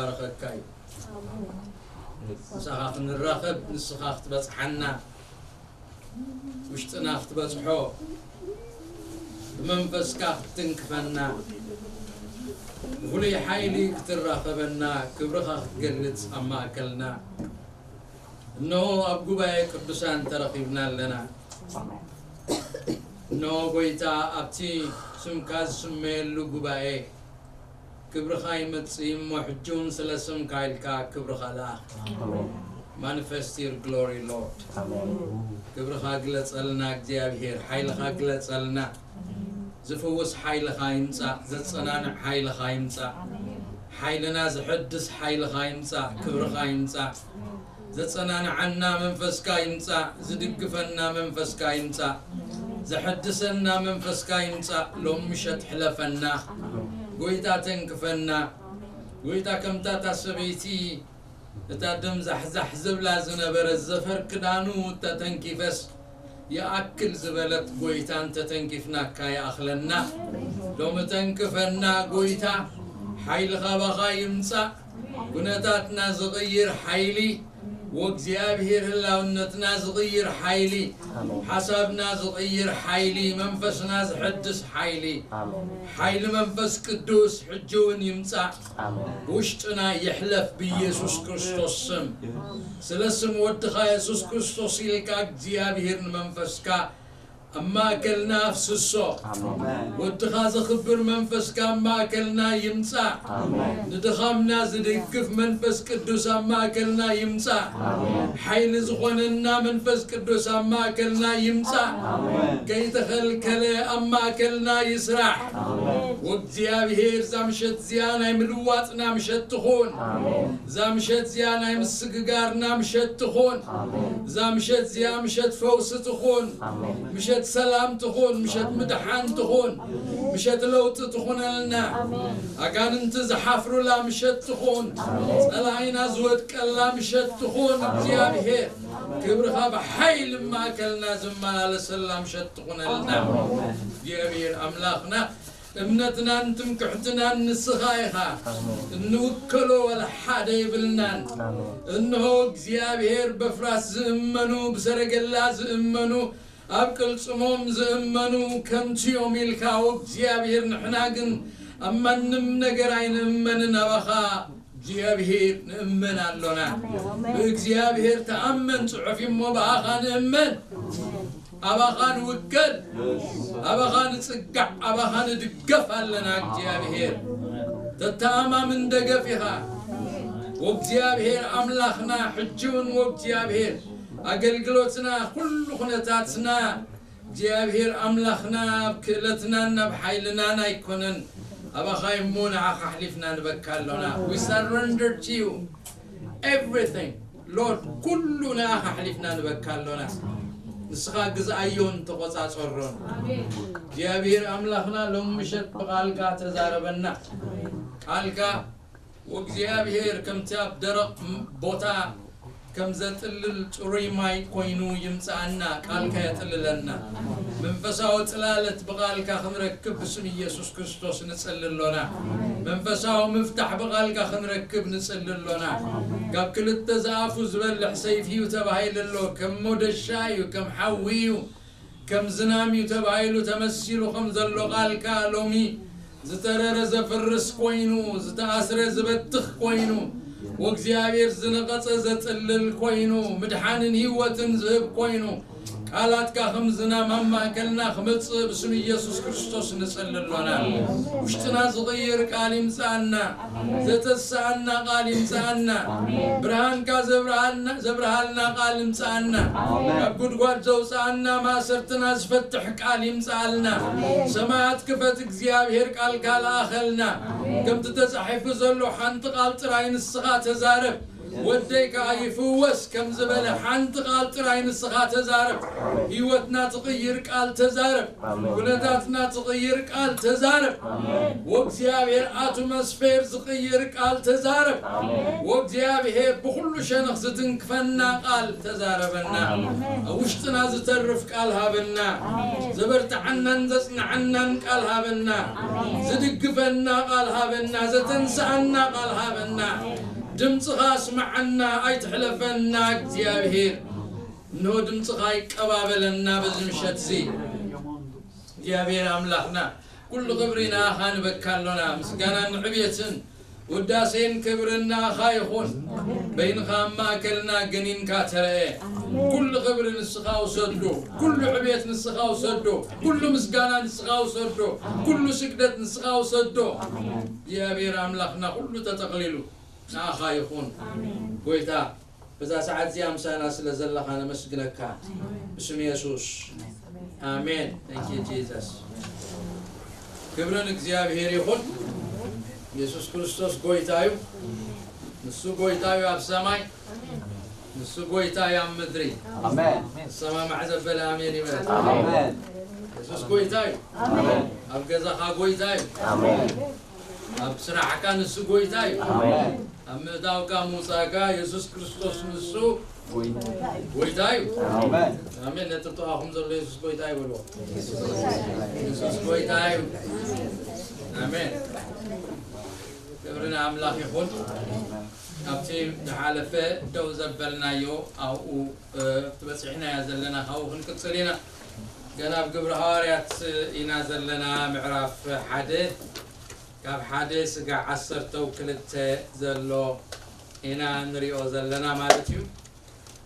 ረኸካ እዩ። ምሳኻ ክንራኸብ ንስኻ ክትበጽሓና፣ ውሽጥና ክትበጽሖ፣ ብመንፈስካ ክትትንክፈና፣ ብፍሉይ ሓይሊ ክትራኸበና፣ ክብርኻ ክትገልጽ ኣብ ማእከልና። እነሆ ኣብ ጉባኤ ቅዱሳን ተረኺብና ኣለና። እነሆ ጎይታ ኣብቲ ስምካ ዝስመየሉ ጉባኤ ክብርኻ ይመጽእ እሞ፣ ሕጂ እውን ስለ ስምካ ኢልካ ክብርኻ ለኣኽ። Manifest your glory, Lord. ክብርኻ ግለጸልና እግዚኣብሔር፣ ሓይልኻ ግለጸልና። ዝፍውስ ሓይልኻ ይምጻእ፣ ዘጸናንዕ ሓይልኻ ይምጻእ፣ ሓይልና ዝሕድስ ሓይልኻ ይምጻእ፣ ክብርኻ ይምጻእ። ዘጸናንዓና መንፈስካ ይምጻእ፣ ዝድግፈና መንፈስካ ይምጻእ፣ ዘሐድሰና መንፈስካ ይምጻእ። ሎም ምሸት ሕለፈና፣ ጎይታ ተንክፈና። ጎይታ ከምታ እታ ሰበይቲ እታ ደም ዛሕዛሕ ዝብላ ዝነበረ ዘፈር ክዳኑ እተተንኪፈስ ይኣክል ዝበለት ጎይታ እንተተንኪፍናካ ይኣኽለና። ሎሚ ተንክፈና ጎይታ፣ ሓይልኻ ባኻ ይምጻእ። ኩነታትና ዝቕይር ሓይሊ፣ ወእግዚኣብሔር ህላውነትና ዝቕይር ሓይሊ፣ ሓሳብና ዝቕይር ሓይሊ፣ መንፈስና ዝሕድስ ሓይሊ፣ ሓይሊ መንፈስ ቅዱስ ሕጂ እውን ይምጻእ። ብውሽጥና ይሕለፍ ብኢየሱስ ክርስቶስ ስም። ስለ ስም ወድኻ የሱስ ክርስቶስ ኢልካ እግዚኣብሔር ንመንፈስካ ኣብ ማእከልና ኣፍስሶ። ወድኻ ዘኽብር መንፈስካ ኣብ ማእከልና ይምጻእ። ንድኻምና ዝድግፍ መንፈስ ቅዱስ ኣብ ማእከልና ይምጻእ። ሓይሊ ዝኾነና መንፈስ ቅዱስ ኣብ ማእከልና ይምጻእ። ከይተኸልከለ ኣብ ማእከልና ይስራሕ። ወእግዚኣብሔር እዛ ምሸት እዚኣ ናይ ምልዋጥና ምሸት ትኹን። እዛ ምሸት እዚኣ ናይ ምስግጋርና ምሸት ትኹን። እዛ ምሸት እዚኣ ምሸት ፈውሲ ትኹን። ምሸት ሰላም ትኹን። ምሸት ምድሓን ትኹን። ምሸት ለውጢ ትኹነልና። ኣጋንንቲ ዝሓፍሩላ ምሸት ትኹን። ጸላኢና ዝወድቀላ ምሸት ትኹን። እግዚኣብሔር ክብርኻ ብሓይሊ ማእከልና ዝመላለሰላ ምሸት ትኹነልና። እግዚኣብሔር ኣምላኽና እምነትናን ትምክሕትናን ንስኻ ኢኻ። እንውከሎ ወላ ሓደ የብልናን። እንሆ እግዚኣብሔር በፍራስ ዝእመኑ፣ ብሰረገላ ዝእመኑ፣ ኣብ ቅልጽሞም ዝእመኑ ከምቲ እዮም ኢልካ። ወእግዚኣብሔር ንሕና ግን ኣብ ማንም ነገር ኣይንእመንን፣ ኣባኻ እግዚኣብሔር ንእመን ኣሎና። ብእግዚኣብሔር ተኣመን ጽሑፍ እሞ ብኣኻ ንእመን። ኣባኻ ንውከል፣ ኣባኻ ንጽጋዕ፣ ኣባኻ ንድገፍ ኣለና። እግዚኣብሔር ተተኣማምን ደገፍ ኢኻ። ወእግዚኣብሔር ኣምላኽና ሕጂ እውን ወእግዚኣብሔር ኣገልግሎትና ኩሉ ኩነታትና እግዚኣብሔር ኣምላኽና ኣብ ክእለትናን ኣብ ሓይልናን ኣይኮነን። ኣባኻ እሞ ንዓኻ ኣሕሊፍና ንበካ ኣሎና። We surrender to you everything, Lord። ኩሉ ንዓኻ ኣሕሊፍና ንበካ ኣሎና። ንስኻ ግዝኣዮን ተቖጻጸሮን። እግዚኣብሔር ኣምላኽና ሎም ምሸት ብቓልካ ተዛረበና። ቃልካ ወእግዚኣብሔር ከምቲ ኣብ ደረቕ ም-፣ ቦታ ከም ዘጥልል ጽሩይ ማይ ኮይኑ ይምጽኣና፣ ቃልካ የጥልለና። መንፈሳዊ ጽላለት ብቓልካ ክንረክብ ብስም ኢየሱስ ክርስቶስ ንጽሊ ኣሎና። መንፈሳዊ ምፍታሕ ብቓልካ ክንረክብ ንጽሊ ኣሎና። ካብ ክልተ ዝኣፉ ዝበልሕ ሰይፊ እዩ ተባሂሉ ኣሎ። ከም ሞደሻ እዩ፣ ከም ሓዊ እዩ፣ ከም ዝናም እዩ ተባሂሉ ተመሲሉ ከም ዘሎ ቃልካ ሎሚ ዝተረረ ዘፍርስ ኮይኑ፣ ዝተኣስረ ዝበትኽ ኮይኑ፣ ወእግዚኣብሔር ዝነቐጸ ዘጽልል ኮይኑ፣ ምድሓንን ህይወትን ዝህብ ኮይኑ፣ ቃላትካ ከም ዝናም ኣብ ማእከልና ክመጽእ ብስም ኢየሱስ ክርስቶስ ንጽሊ ኣሎና። ውሽጥና ዝቕይር ቃል ይምጽኣና። ዘተስኣና ቃል ይምጽኣና። ብርሃንካ ዘብርሃልና፣ ዘብርሃልና ቃል ይምጽኣና። ካብ ጉድጓድ ዘውጽኣና፣ ማእሰርትና ዝፈትሕ ቃል ይምጽኣልና። ሰማያት ክፈት እግዚኣብሔር፣ ቃልካ ለኣኸልና። ከምቲ ተጻሒፉ ዘሎ ሓንቲ ቃል ጥራይ ንስኻ ተዛረብ። ወደይ ከኣ ይፍወስ ከም ዝበለ ሓንቲ ቃል ጥራይ ንስኻ ተዛረብ። ህይወትና ትቕይር ቃል ተዛረብ። ኩነታትና ትቕይር ቃል ተዛረብ። ወእግዚኣብሔር ኣትሞስፌር ዝቕይር ቃል ተዛረብ። ወእግዚኣብሔር ብኹሉ ሸነኽ ዝትንክፈና ቃል ተዛረበና። ኣብ ውሽጥና ዝተርፍ ቃል ሃበና። ዘበርትዓናን ዘጽንዓናን ቃል ሃበና። ዝድግፈና ቃል ሃበና። ዘተንስኣና ቃል ሃበና። ድምጽኻ ኣስምዓና፣ ኣይትሕለፈና እግዚኣብሔር። እንሆ ድምጽኻ ይቀባበለና በዚ ምሸት እዚ። እግዚኣብሔር ኣምላኽና፣ ኩሉ ክብሪ ንኣኻ ንበካ ኣሎና። ምስጋናን ዕብየትን ውዳሴን ክብርን ንኣኻ ይኹን። በይንኻ ኣብ ማእከልና ገኒንካ ተረኤ። ኩሉ ክብሪ ንስኻ ውሰዶ። ኩሉ ዕብየት ንስኻ ውሰዶ። ኩሉ ምስጋና ንስኻ ውሰዶ። ኩሉ ስግደት ንስኻ ውሰዶ። እግዚኣብሔር ኣምላኽና፣ ኩሉ ተጠቕሊሉ ንኣኻ ይኹን። ጎይታ፣ በዛ ሰዓት እዚኣ ምሳና ስለ ዘለኻ ነመስግነካ። ብስም የሱስ። ኣሜን። Thank you, Jesus። ክብርን እግዚኣብሔር ይኹን። የሱስ ክርስቶስ ጎይታ እዩ። ንሱ ጎይታ እዩ ኣብ ሰማይ። ንሱ ጎይታ እዩ ኣብ ምድሪ። ኣሜን። ዝሰማማዕ ዘበለ ኣሜን ይበል። ኣሜን። የሱስ ጎይታ እዩ። ኣሜን። ኣብ ገዛኻ ጎይታ እዩ። ኣሜን። ኣብ ስራሕካ ንሱ ጎይታ እዩ። ኣሜን። ኣብ ምእታውካ ምውጻእካ የሱስ ክርስቶስ ንሱ ጎይታ እዩ። ኣሜን። ኣሜን። ነቲ ጥቓኹም ዘሎ የሱስ ጎይታ እዩ በልዎ። የሱስ ጎይታ እዩ። ኣሜን። ክብሪ ንኣምላኽ ይኹን። ኣብቲ ዝሓለፈ ደው ዘበልናዮ ኣብኡ፣ እ፣ ኣብቲ በጺሕናዮ ዘለና ካብኡ ክንቅጽል ኢና። ገና ኣብ ግብሪ ሃዋርያት ኢና ዘለና፣ ምዕራፍ ሓደ፣ ካብ ሓደ ስጋዕ ዓሰርተው ክልተ ዘሎ ኢና ንሪኦ ዘለና ማለት እዩ።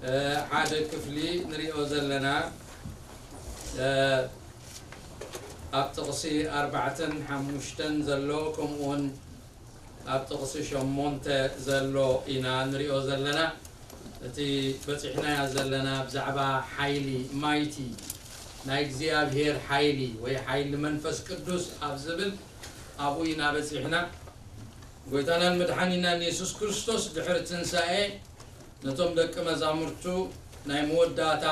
እ፣ ሓደ ክፍሊ ንሪኦ ዘለና፣ እ፣ ኣብ ጥቕሲ ኣርባዕተን ሓሙሽተን ዘሎ፣ ከምኡውን ኣብ ጥቕሲ ሸሞንተ ዘሎ ኢና ንሪኦ ዘለና። እቲ በጺሕናዮ ዘለና ብዛዕባ ሓይሊ፣ ማይቲ፣ ናይ እግዚኣብሔር ሓይሊ ወይ ሓይሊ መንፈስ ቅዱስ ኣብ ዝብል ኣብኡ ኢና በጺሕና። ጎይታናን መድሓኒናን የሱስ ክርስቶስ ድሕሪ ትንሳኤ ነቶም ደቂ መዛሙርቱ ናይ መወዳእታ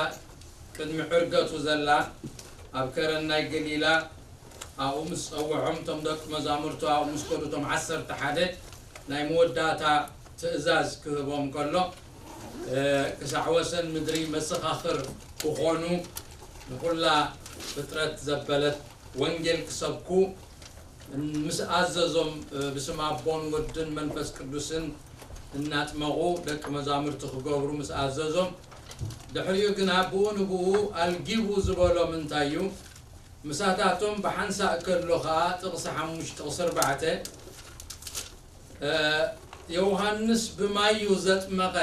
ቅድሚ ዕርገቱ ዘላ ኣብ ከረን ናይ ገሊላ ኣብኡ ምስ ጸውዖም፣ እቶም ደቂ መዛሙርቱ ኣብኡ ምስ ከዱ፣ እቶም ዓሰርተ ሓደ ናይ መወዳእታ ትእዛዝ ክህቦም ከሎ፣ እ፣ ክሳዕ ወሰን ምድሪ መሰኻኽር ክኾኑ፣ ንኹላ ፍጥረት ዘበለት ወንጌል ክሰብኩ ምስ ኣዘዞም፣ እ፣ ብስም ኣቦን ወድን መንፈስ ቅዱስን እናጥመቑ ደቂ መዛሙርቲ ክገብሩ ምስ ኣዘዞም፣ ድሕሪኡ ግና ብኡ ንብኡ ኣልጊቡ ዝበሎም እንታይ እዩ? ምሳታቶም ብሓንሳእ ከሎ ኸኣ፣ ጥቕሲ ሓሙሽተ፣ ጥቕሲ ኣርባዕተ፣ እ፣ ዮሃንስ ብማይ እዩ ዘጥመቐ፣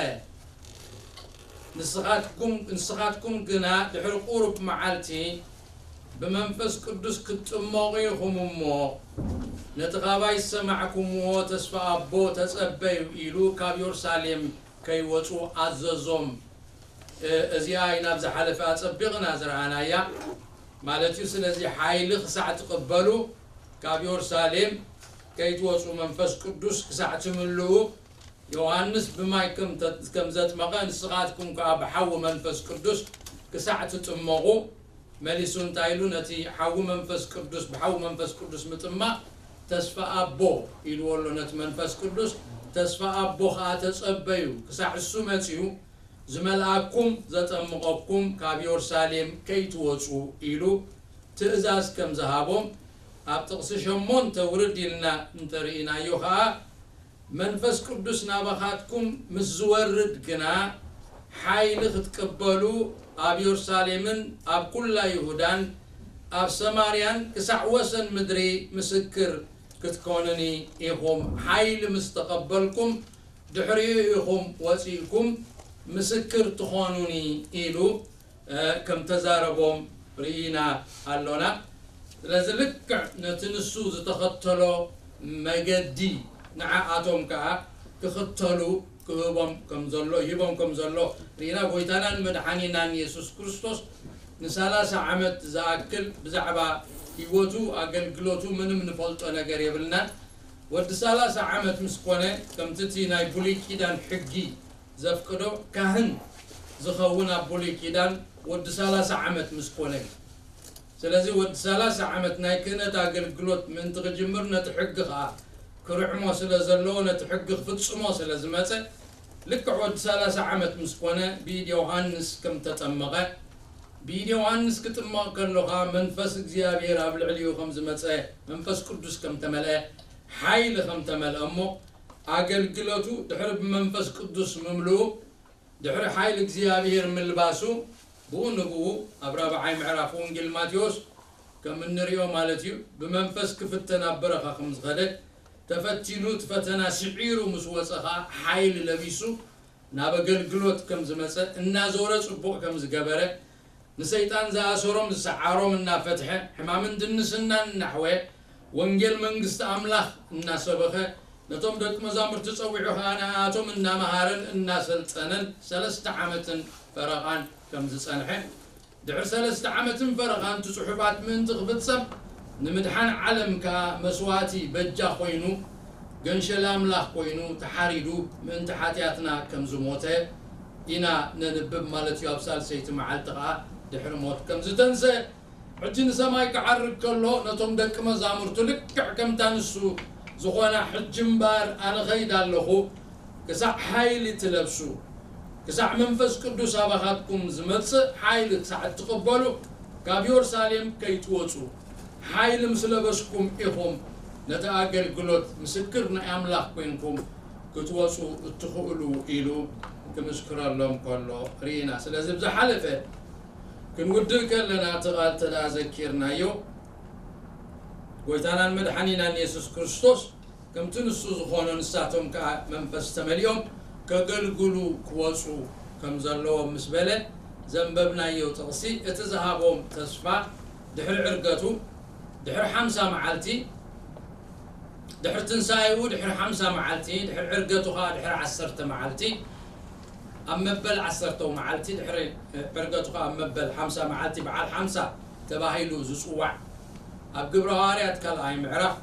ንስኻትኩም፣ ንስኻትኩም ግና ድሕሪ ቁሩብ መዓልቲ ብመንፈስ ቅዱስ ክትጥመቑ ኢኹም እሞ፣ ነቲ ካባይ ዝሰማዕኩምዎ ተስፋ ኣቦ ተጸበዩ ኢሉ ካብ የሩሳሌም ከይወጹ ኣዘዞም። እ፣ እዚኣ ኢና ኣብ ዝሓለፈ ኣጸቢቕና ዝረኣናያ ማለት እዩ። ስለዚ ሓይሊ ክሳዕ ትቕበሉ፣ ካብ የሩሳሌም ከይትወጹ መንፈስ ቅዱስ ክሳዕ ትምልኡ፣ ዮሃንስ ብማይ ከም ተ-፣ ከም ዘጥመቐ፣ ንስኻትኩም ከኣ ብሓዊ መንፈስ ቅዱስ ክሳዕ ትጥመቑ፣ መሊሱ እንታይ ኢሉ? ነቲ ሓዊ መንፈስ ቅዱስ፣ ብሓዊ መንፈስ ቅዱስ ምጥማቕ ተስፋ ኣቦ ኢልዎ ኣሎ። ነቲ መንፈስ ቅዱስ ተስፋ ኣቦ ከኣ ተጸበዩ፣ ክሳዕ እሱ መጺኡ ዝመልኣኩም፣ ዘጠምቐኩም፣ ካብ የሩሳሌም ከይትወጹ ኢሉ ትእዛዝ ከም ዝሃቦም ኣብ ጥቕሲ ሸሞንተ ውርድ ኢልና እንተርኢናዮ ኸኣ፣ መንፈስ ቅዱስ ናባኻትኩም ምስ ዝወርድ ግና፣ ሓይሊ ክትቅበሉ፣ ኣብ የሩሳሌምን ኣብ ኩላ ይሁዳን ኣብ ሰማርያን ክሳዕ ወሰን ምድሪ ምስክር ክትኮኑኒ ኢኹም። ሓይሊ ምስ ተቐበልኩም፣ ድሕሪኡ ኢኹም ወጺእኩም ምስክር ትኾኑኒ ኢሉ፣ እ፣ ከም ተዛረቦም ርኢና ኣሎና። ስለዚ ልክዕ ነቲ ንሱ ዝተኸተሎ መገዲ ንዓኣቶም ከኣ ክኽተሉ ክህቦም ከም ዘሎ፣ ይህቦም ከም ዘሎ ርኢና። ጎይታናን መድሓኒናን የሱስ ክርስቶስ ንሰላሳ ዓመት ዝኣክል ብዛዕባ ህይወቱ፣ ኣገልግሎቱ ምንም ንፈልጦ ነገር የብልናን። ወዲ ሰላሳ ዓመት ምስ ኮነ፣ ከምቲ እቲ ናይ ብሉይ ኪዳን ሕጊ ዘፍቅዶ፣ ካህን ዝኸውን ኣብ ብሉይ ኪዳን ወዲ ሰላሳ ዓመት ምስ ኮነ እዩ። ስለዚ ወዲ ሰላሳ ዓመት ናይ ክህነት ኣገልግሎት ምእንቲ ክጅምር፣ ነቲ ሕጊ ኸኣ ክርዕሞ ስለ ዘለዎ፣ ነቲ ሕጊ ክፍጽሞ ስለ ዝመጸ፣ ልክዕ ወዲ ሰላሳ ዓመት ምስ ኮነ ብኢድ ዮሃንስ ከም ተጠመቐ፣ ብኢድ ዮሃንስ ክጥመቕ ከሎ ኸኣ መንፈስ እግዚኣብሔር ኣብ ልዕሊኡ ከም ዝመጸ፣ መንፈስ ቅዱስ ከም ተመልአ፣ ሓይሊ ከም ተመልአ እሞ፣ ኣገልግሎቱ ድሕሪ ብመንፈስ ቅዱስ ምምልኡ፣ ድሕሪ ሓይሊ እግዚኣብሔር ምልባሱ፣ ብኡ ንብኡ ኣብ ራብዓይ ምዕራፍ ወንጌል ማቴዎስ ከም እንሪኦ ማለት እዩ፣ ብመንፈስ ክፍተን ኣብ በረኻ ከም ዝኸደ፣ ተፈቲኑ እቲ ፈተና ስዒሩ ምስ ወጸ ኸኣ ሓይሊ ለቢሱ ናብ ኣገልግሎት ከም ዝመጸ፣ እናዞረ ጽቡቕ ከም ዝገበረ፣ ንሰይጣን ዝኣሰሮም ዝሰዓሮም እናፈትሐ፣ ሕማምን ድንስናን እናሕወየ፣ ወንጌል መንግስቲ ኣምላኽ እናሰበኸ፣ ነቶም ደቂ መዛሙርቲ ጸዊዑ ኸኣ ንኣቶም እናመሃረን እናሰልጠነን ሰለስተ ዓመትን ፈረቓን ከም ዝጸንሐ፣ ድሕሪ ሰለስተ ዓመትን ፈረቓን እቲ ጽሑፋት ምእንቲ ክፍጸም፣ ንምድሓን ዓለም ከኣ መስዋእቲ በጃ ኮይኑ፣ ገንሸል ኣምላኽ ኮይኑ ተሓሪዱ ምእንቲ ሓጢኣትና ከም ዝሞተ ኢና ነንብብ ማለት እዩ። ኣብ ሳልሰይቲ መዓልቲ ከኣ ድሕሪ ሞት ከም ዝተንስአ፣ ሕጂ ንሰማይ ክዓርግ ከሎ ነቶም ደቂ መዛሙርቱ ልክዕ ከምታ ንሱ ዝኾና ሕጂ እምበኣር ኣነ ኸይድ ኣለኹ፣ ክሳዕ ሓይሊ ትለብሱ፣ ክሳዕ መንፈስ ቅዱስ ኣባኻትኩም ዝመጽእ ሓይሊ ክሳዕ እትቕበሉ፣ ካብ የሩሳሌም ከይትወጹ፣ ሓይሊ ምስ ለበስኩም ኢኹም ነቲ ኣገልግሎት ምስክር ናይ ኣምላኽ ኮይንኩም ክትወጹ እትኽእሉ ኢሉ ክምስክረሎም ከሎ ርኢና። ስለዚ ብዝሓለፈ ክንውድእ ከለና እቲ ቃል እንተ ደኣ ዘኪርናዮ፣ ጎይታናን መድሓኒናን የሱስ ክርስቶስ ከምቲ ንሱ ዝኾኖ ንሳቶም ከኣ መንፈስ ተመሊኦም ከገልግሉ ክወጹ ከም ዘለዎም ምስ በለ ዘንበብናዮ ጥቕሲ እቲ ዝሃቦም ተስፋ ድሕሪ ዕርገቱ ድሕሪ ሓምሳ መዓልቲ ድሕሪ ትንሳኤኡ ድሕሪ ሓምሳ መዓልቲ ድሕሪ ዕርገቱ ከኣ ድሕሪ ዓሰርተ መዓልቲ ኣብ መበል ዓሰርተው መዓልቲ ድሕሪ ዕርገቱ ከኣ ኣብ መበል ሓምሳ መዓልቲ በዓል ሓምሳ ተባሂሉ ዝጽዋዕ ኣብ ግብረ ሃዋርያት ካልኣይ ምዕራፍ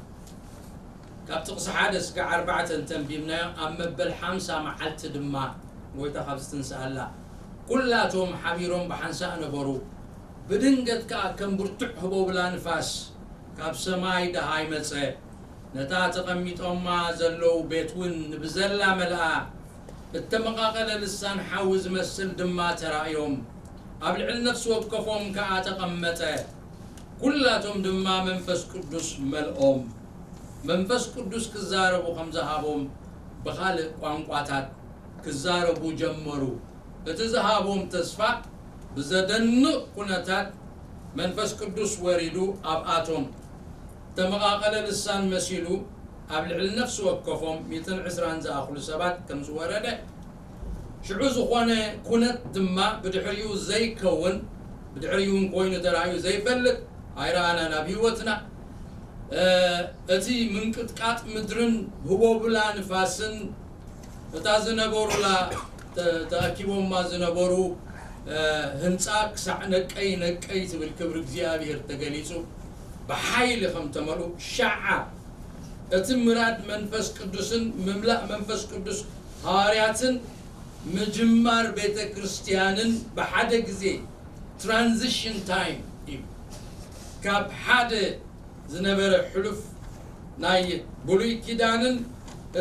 ካብ ጥቕሲ ሓደ እስከ ኣርባዕተ እንተንቢብናዮ፣ ኣብ መበል ሓምሳ መዓልቲ ድማ ጎይታ ካብ ዝትንስኣላ፣ ኩላቶም ሓቢሮም ብሓንሳእ ነበሩ። ብድንገት ከኣ ከም ብርቱዕ ህቦብላ ንፋስ ካብ ሰማይ ደሃይ መጸ። ነታ ተቐሚጦማ ዘለዉ ቤት እውን ንብዘላ መልኣ። እተመቓቐለ ልሳን ሓዊ ዝመስል ድማ ተራእዮም። ኣብ ልዕሊ ነፍሲ ወከፎም ከኣ ተቐመጠ። ኩላቶም ድማ መንፈስ ቅዱስ መልኦም። መንፈስ ቅዱስ ክዛረቡ ከም ዝሃቦም ብኻልእ ቋንቋታት ክዛረቡ ጀመሩ። እቲ ዝሃቦም ተስፋ ብዘደንቕ ኩነታት መንፈስ ቅዱስ ወሪዱ ኣብኣቶም ተመቓቐለ ልሳን መሲሉ ኣብ ልዕሊ ነፍሲ ወከፎም ሚእትን ዕስራን ዝኣኽሉ ሰባት ከም ዝወረደ፣ ሽዑ ዝኾነ ኩነት ድማ ብድሕሪኡ ዘይከውን፣ ብድሕሪኡ እውን ኮይኑ ተራእዩ ዘይፈልጥ ኣይረኣናን ኣብ ህይወትና። እ፣ እቲ ምንቅጥቃጥ ምድርን ህቦብላ ንፋስን እታ ዝነበሩላ ተ-፣ ተኣኪቦማ ዝነበሩ፣ እ፣ ህንጻ ክሳዕ ነቀይ ነቀይ ትብል ክብሪ እግዚኣብሔር ተገሊጹ ብሓይሊ ከም ተመልኡ ሸዓ እቲ ምራድ መንፈስ ቅዱስን ምምላእ መንፈስ ቅዱስ ሃዋርያትን ምጅማር ቤተ ክርስቲያንን ብሓደ ግዜ ትራንዚሽን ታይም እዩ። ካብ ሓደ ዝነበረ ሕሉፍ ናይ ብሉይ ኪዳንን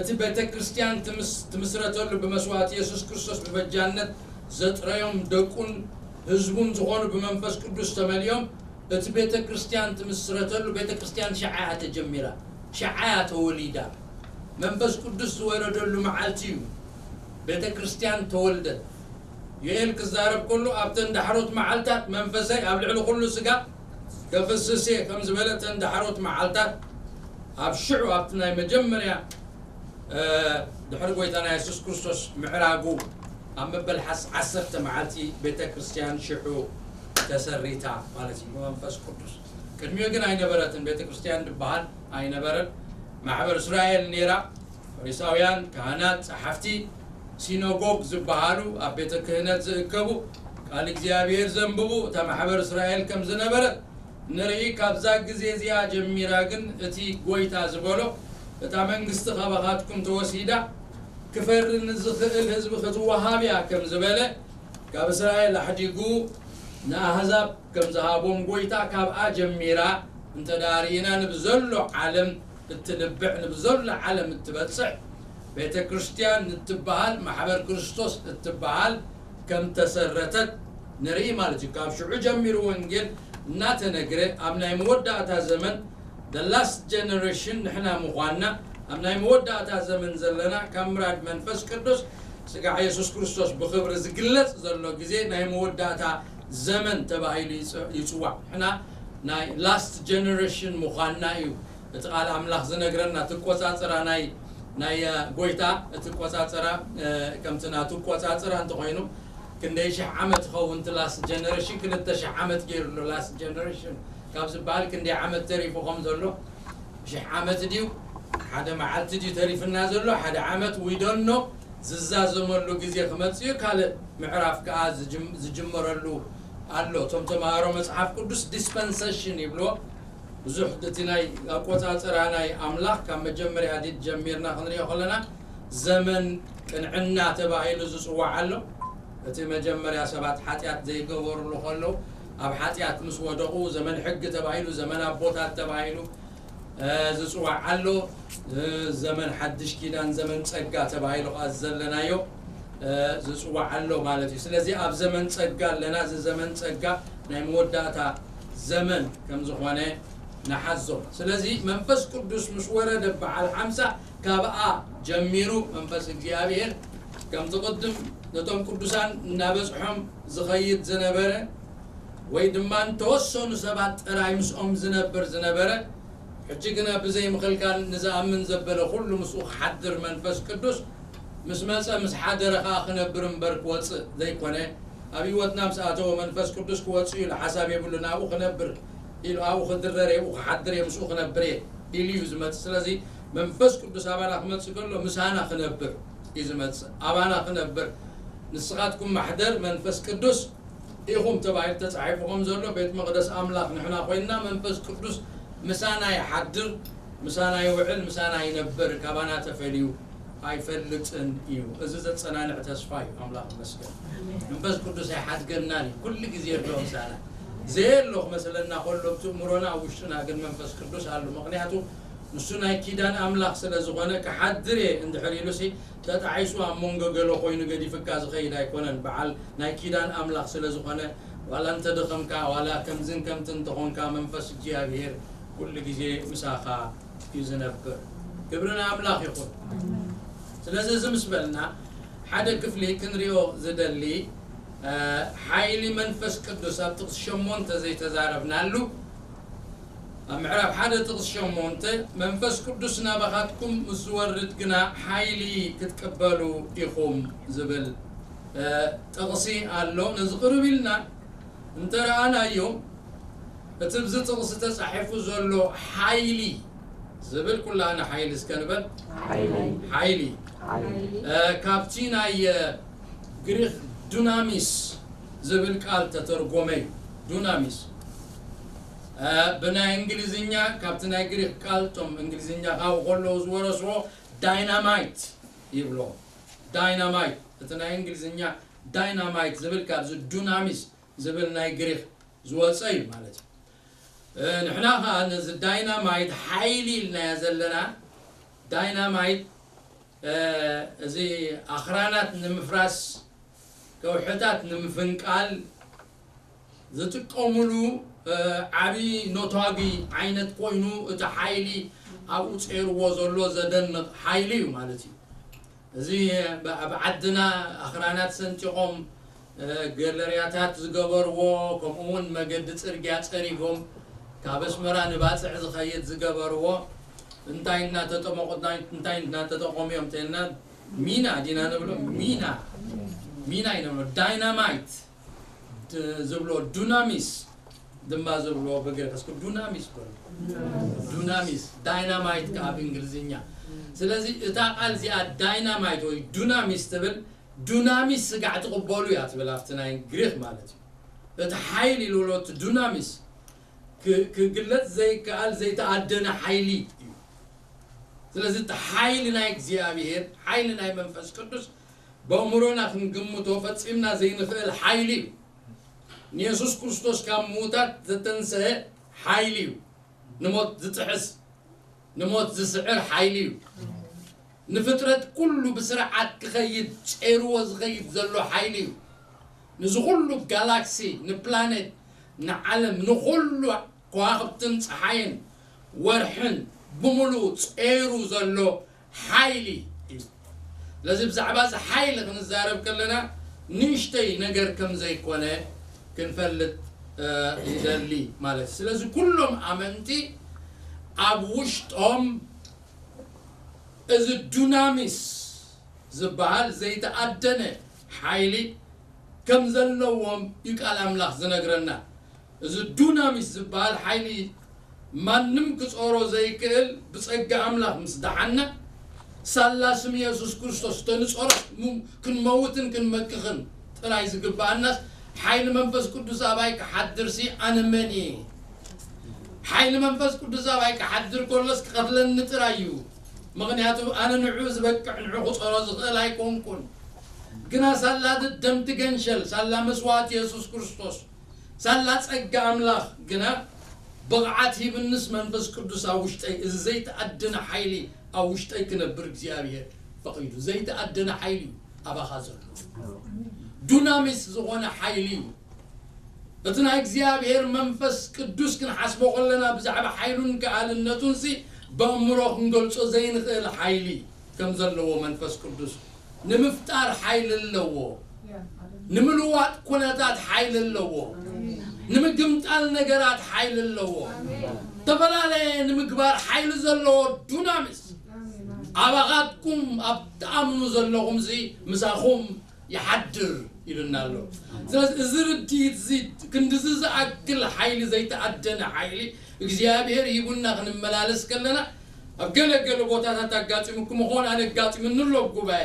እቲ ቤተ ክርስቲያን ትምስ-፣ ትምስረተሉ ብመስዋእቲ የሱስ ክርስቶስ ብበጃነት ዘጥረዮም ደቁን ህዝቡን ዝኾኑ ብመንፈስ ቅዱስ ተመሊኦም እቲ ቤተ ክርስቲያን ትምስረተሉ ቤተ ክርስቲያን ሸዓ እያ ተጀሚራ፣ ሸዓ እያ ተወሊዳ። መንፈስ ቅዱስ ዝወረደሉ መዓልቲ እዩ ቤተ ክርስቲያን ተወልደት። ዮኤል ክዛረብ ከሎ ኣብተን ዳሕሮት መዓልታት መንፈሰይ ኣብ ልዕሊ ኩሉ ስጋ ከፍስስ እየ ከም ዝበለ እተን ዳሕሮት መዓልታት ኣብ ሽዑ ኣብቲ ናይ መጀመርያ እ፣ ድሕሪ ጎይታና የሱስ ክርስቶስ ምዕራጉ ኣብ መበል ሓስ-፣ ዓሰርተ መዓልቲ ቤተ ክርስቲያን ሽዑ ተሰሪታ ማለት እዩ ብመንፈስ ቅዱስ። ቅድሚኡ ግን ኣይነበረትን፣ ቤተ ክርስቲያን ዝበሃል ኣይነበረን። ማሕበር እስራኤል ነይራ። ፈሪሳውያን፣ ካህናት፣ ጸሓፍቲ፣ ሲኖጎግ ዝበሃሉ ኣብ ቤተ ክህነት ዝእከቡ፣ ቃል እግዚኣብሔር ዘንብቡ እታ ማሕበር እስራኤል ከም ዝነበረት ንርኢ። ካብዛ ግዜ እዚኣ ጀሚራ ግን እቲ ጎይታ ዝበሎ እታ መንግስቲ ካባኻትኩም ተወሲዳ ክፈሪ ንዝኽእል ህዝቢ ክትወሃብ እያ ከም ዝበለ፣ ካብ እስራኤል ኣሕዲጉ ንኣህዛብ ከም ዝሃቦም ጎይታ፣ ካብኣ ጀሚራ እንተ ደኣ ርኢና ንብዘሎ ዓለም እትልብዕ፣ ንብዘሎ ዓለም እትበጽሕ ቤተ ክርስቲያን እትበሃል፣ ማሕበር ክርስቶስ እትበሃል ከም ተሰረተት ንርኢ ማለት እዩ። ካብ ሽዑ ጀሚሩ ወንጌል እናተነግረ ኣብ ናይ መወዳእታ ዘመን፣ the last generation ንሕና ምዃንና፣ ኣብ ናይ መወዳእታ ዘመን ዘለና፣ ካብ ምራድ መንፈስ ቅዱስ ስጋዕ የሱስ ክርስቶስ ብኽብሪ ዝግለጽ ዘሎ ግዜ ናይ መወዳእታ ዘመን ተባሂሉ ይጽ-፣ ይጽዋዕ። ንሕና ናይ last generation ምዃንና እዩ እቲ ቃል ኣምላኽ ዝነግረና። እቲ ቆጻጽራ ናይ፣ ናይ፣ እ፣ ጎይታ፣ እቲ ቆጻጽራ፣ እ፣ ከምቲ ናቱ ቆጻጽራ እንተኾይኑ፣ ክንደይ ሽሕ ዓመት ይኸውን እቲ last generation? ክልተ ሽሕ ዓመት ገይሩ ኣሎ last generation ካብ ዝበሃል። ክንደይ ዓመት ተሪፉ ከም ዘሎ፣ ሽሕ ዓመት ድዩ፣ ሓደ መዓልቲ ድዩ ተሪፍና ዘሎ? ሓደ ዓመት፣ we don't know። ዝዛዘመሉ ግዜ ክመጽእ እዩ። ካልእ ምዕራፍ ከኣ ዝጅም-፣ ዝጅመረሉ ኣሎ። እቶም ተምሃሮ መጽሓፍ ቅዱስ ዲስፐንሰሽን ይብልዎ። ብዙሕ እቲ ናይ ኣቆጻጽራ ናይ ኣምላኽ ካብ መጀመርያ ዲድ ጀሚርና ክንሪኦ ከለና፣ ዘመን ቅንዕና ተባሂሉ ዝጽዋዕ ኣሎ። እቲ መጀመርያ ሰባት ሓጢኣት ዘይገበሩሉ ከለዉ፣ ኣብ ሓጢኣት ምስ ወደቑ፣ ዘመን ሕጊ ተባሂሉ፣ ዘመን ኣቦታት ተባሂሉ፣ እ፣ ዝጽዋዕ ኣሎ። እ፣ ዘመን ሓድሽ ኪዳን፣ ዘመን ጸጋ ተባሂሉ ከኣ ዘለናዮ፣ እ፣ ዝጽዋዕ ኣሎ ማለት እዩ። ስለዚ ኣብ ዘመን ጸጋ ኣለና። እዚ ዘመን ጸጋ ናይ መወዳእታ ዘመን ከም ዝኾነ ንሓዞ። ስለዚ መንፈስ ቅዱስ ምስ ወረደ በዓል ሓምሳ፣ ካብኣ ጀሚሩ መንፈስ እግዚኣብሔር ከምቲ ቅድም ነቶም ቅዱሳን እናበጽሖም ዝኸይድ ዝነበረ፣ ወይ ድማ ንተወሰኑ ሰባት ጥራይ ምስኦም ዝነብር ዝነበረ፣ ሕጂ ግና ብዘይ ምኽልካል ንዝኣምን ዘበለ ኩሉ ምስኡ ክሓድር መንፈስ ቅዱስ ምስ መጸ፣ ምስ ሓደረ ከኣ ክነብር እምበር ክወጽእ ዘይኮነ፣ ኣብ ህይወትና ምስ ኣተወ መንፈስ ቅዱስ ክወጽእ ኢሉ ሓሳብ የብሉን። ኣብኡ ክነብር ኢሉ፣ ኣብኡ ክድረር እየ፣ ኣብኡ ክሓድር እየ፣ ምስኡ ክነብር እየ ኢሉ እዩ ዝመጽእ። ስለዚ መንፈስ ቅዱስ ኣባና ክመጽእ ከሎ ምሳና ክነብር እዩ ዝመጽእ፣ ኣባና ክነብር። ንስኻትኩም ማሕደር መንፈስ ቅዱስ ኢኹም ተባሂሉ ተጻሒፉ ከም ዘሎ፣ ቤት መቕደስ ኣምላኽ ንሕና ኮይንና፣ መንፈስ ቅዱስ ምሳና ይሓድር፣ ምሳና ይውዕል፣ ምሳና ይነብር፣ ካባና ተፈልዩ ኣይፈልጥን እዩ። እዚ ዘጸናንዕ ተስፋ እዩ። ኣምላኽ ይመስገን። መንፈስ ቅዱስ ኣይሓድገናን እዩ። ኩሉ ግዜ ኣሎ ምሳና። ዘየሎ ክመስለና ከሎ ኣብቲ እምሮና፣ ኣብ ውሽጥና ግን መንፈስ ቅዱስ ኣሎ። ምኽንያቱ ንሱ ናይ ኪዳን ኣምላኽ ስለ ዝኾነ፣ ክሓድር እየ እንድሕር ኢሉሲ፣ ተጣዒሱ ኣብ መንጎ ገለ ኮይኑ ገዲፍካ ዝኸይድ ኣይኮነን። በዓል ናይ ኪዳን ኣምላኽ ስለ ዝኾነ፣ ዋላ እንተደኸምካ፣ ዋላ ከምዝን ከምትን እንተኾንካ፣ መንፈስ እግዚኣብሔር ኩሉ ግዜ ምሳኻ እዩ ዝነብር። ክብሪ ንኣምላኽ ይኹን። ስለዚ እዚ ምስ በልና፣ ሓደ ክፍሊ ክንሪኦ ዝደሊ፣ እ፣ ሓይሊ መንፈስ ቅዱስ ኣብ ጥቕሲ ሸሞንተ ዘይተዛረብናሉ፣ ኣብ ምዕራፍ ሓደ ጥቕሲ ሸሞንተ፣ "መንፈስ ቅዱስ ናባኻትኩም ምስ ዝወርድ ግና ሓይሊ ክትቅበሉ ኢኹም" ዝብል፣ እ፣ ጥቕሲ ኣሎ። ነዚ ቅርብ ኢልና እንተ ረኣናዮ፣ እቲ ኣብዚ ጥቕሲ ተጻሒፉ ዘሎ ሓይሊ ዝብል፣ ኩላህና ሓይሊ እስከ ንበል። ሓይሊ። ሓይሊ። ሓይሊ። እ፣ ካብቲ ናይ፣ እ፣ ግሪኽ ዱናሚስ ዝብል ቃል ተተርጎመ እዩ። ዱናሚስ፣ እ፣ ብናይ እንግሊዝኛ፣ ካብቲ ናይ ግሪኽ ቃል፣ እቶም እንግሊዝኛ ካብኡ ከለዉ ዝወረስዎ ዳይናማይት ይብሎ። ዳይናማይት፣ እቲ ናይ እንግሊዝኛ ዳይናማይት ዝብል ካብዚ ዱናሚስ ዝብል ናይ ግሪኽ ዝወጸ እዩ ማለት እዩ። እ፣ ንሕና ኸኣ ነዚ ዳይናማይት ሓይሊ ኢልናዮ ዘለና፣ ዳይናማይት፣ እ፣ እዚ ኣኽራናት ንምፍራስ፣ ከውሕታት ንምፍንቃል ዝጥቀሙሉ፣ እ፣ ዓቢ ነቷጊ ዓይነት ኮይኑ፣ እቲ ሓይሊ ኣብኡ ጸይርዎ ዘሎ ዘደንቕ ሓይሊ እዩ ማለት እዩ። እዚ ብ-፣ ኣብ ዓድና ኣኽራናት ሰንጢቖም፣ እ፣ ገለርያታት ዝገበርዎ፣ ከምኡ እውን መገዲ ጽርግያ ጸሪጎም ካብ ኣስመራ ንባጽዕ ዝኸይድ ዝገበርዎ፣ እንታይ እናተጠመቑ፣ እንታይ፣ እንታይ እናተጠቐሙ እዮም ተልና፣ ሚና ዲና ንብሎ? ሚና፣ ሚና ኢና ንብሎ። ዳይናማይት ድ-፣ ዝብሎ፣ ዱናሚስ ድማ ዝብሎ ብግሪኽ። እስኪ ዱናሚስ በሉ። ዱናሚስ፣ ዳይናማይት ከኣ ብእንግሊዝኛ። ስለዚ እታ ቃል እዚኣ ዳይናማይት ወይ ዱናሚስ ትብል፣ ዱናሚስ ስጋዕ ትቕበሉ እያ ትብል ኣብቲ ናይ ግሪኽ ማለት እዩ። እቲ ሓይሊ ዝብሎ፣ እቲ ዱናሚስ ክ-፣ ክግለጽ ዘይከኣል ዘይተኣደነ ሓይሊ እዩ። ስለዚ እቲ ሓይሊ ናይ እግዚኣብሔር፣ ሓይሊ ናይ መንፈስ ቅዱስ በእምሮና ክንግምቶ ፈጺምና ዘይንኽእል ሓይሊ እዩ። ንየሱስ ክርስቶስ ካብ ምዉታት ዘተንሰአ ሓይሊ እዩ። ንሞት ዝጥሕስ፣ ንሞት ዝስዕር ሓይሊ እዩ። ንፍጥረት ኩሉ ብስርዓት ክኸይድ ጸይርዎ ዝኸይድ ዘሎ ሓይሊ እዩ። ንዚ ኩሉ ጋላክሲ፣ ንፕላኔት፣ ንዓለም፣ ንኹሉ ከዋኽብትን ጸሓይን ወርሕን ብምሉኡ ጸይሩ ዘሎ ሓይሊ እዩ። ስለዚ ብዛዕባ እዚ ሓይሊ ክንዛረብ ከለና ንእሽተይ ነገር ከም ዘይኮነ ክንፈልጥ፣ እ፣ ይደሊ ማለት እዩ። ስለዚ ኩሎም ኣመንቲ ኣብ ውሽጦም እዚ ዱናሚስ ዝበሃል ዘይተኣደነ ሓይሊ ከም ዘለዎም እዩ ቃል ኣምላኽ ዝነግረና። እዚ ዱናሚስ ዝበሃል ሓይሊ ማንም ክጾሮ ዘይክእል ብጸጋ ኣምላኽ ምስ ደሓና፣ ሳላ ስም የሱስ ክርስቶስ ተንጾሮስ ሙ-፣ ክንመውትን ክንመክኽን ጥራይ ዝግብኣናስ፣ ሓይሊ መንፈስ ቅዱስ ኣባይ ክሓድርሲ ኣነ መን እየ? ሓይሊ መንፈስ ቅዱስ ኣባይ ክሓድር ከሎስ ክቐትለኒ ጥራይ እዩ። ምኽንያቱ ኣነ ንዑ ዝበቅዕ ንዑ ክጾሮ ዝኽእል ኣይኮንኩን። ግና ሳላ ደም ትገንሸል፣ ሳላ መስዋእቲ የሱስ ክርስቶስ፣ ሳላ ጸጋ ኣምላኽ ግና ብቕዓት ሂብንስ መንፈስ ቅዱስ ኣብ ውሽጠይ፣ እዚ ዘይተኣደነ ሓይሊ ኣብ ውሽጠይ ክነብር እግዚኣብሔር ፈቒዱ። ዘይተኣደነ ሓይሊ እዩ ኣባኻ ዘሎ። ዱናሚስ ዝኾነ ሓይሊ እዩ። እቲ ናይ እግዚኣብሔር መንፈስ ቅዱስ ክንሓስቦ ከለና ብዛዕባ ሓይሉን ከኣልነቱንሲ በእምሮ ክንገልጾ ዘይንኽእል ሓይሊ ከም ዘለዎ መንፈስ ቅዱስ ንምፍጣር ሓይሊ ኣለዎ። ንምልዋጥ ኩነታት ሓይሊ ኣለዎ። ንምግምጣል ነገራት ሓይሊ ኣለዎ። ዝተፈላለየ ንምግባር ሓይሊ ዘለዎ ዱናሚስ ኣባኻትኩም ኣብ ትኣምኑ ዘለኹምሲ ምሳኹም ይሓድር ኢሉና ኣሎ። ስለዚ እዚ ርድኢት እዚ ክንድዚ ዝኣክል ሓይሊ፣ ዘይተኣደነ ሓይሊ እግዚኣብሔር ሂቡና ክንመላለስ ከለና፣ ኣብ ገለ ገለ ቦታታት ኣጋጢሙኩም ይኸውን፣ ኣነ ኣጋጢሙኒ ኣሎ ጉባኤ።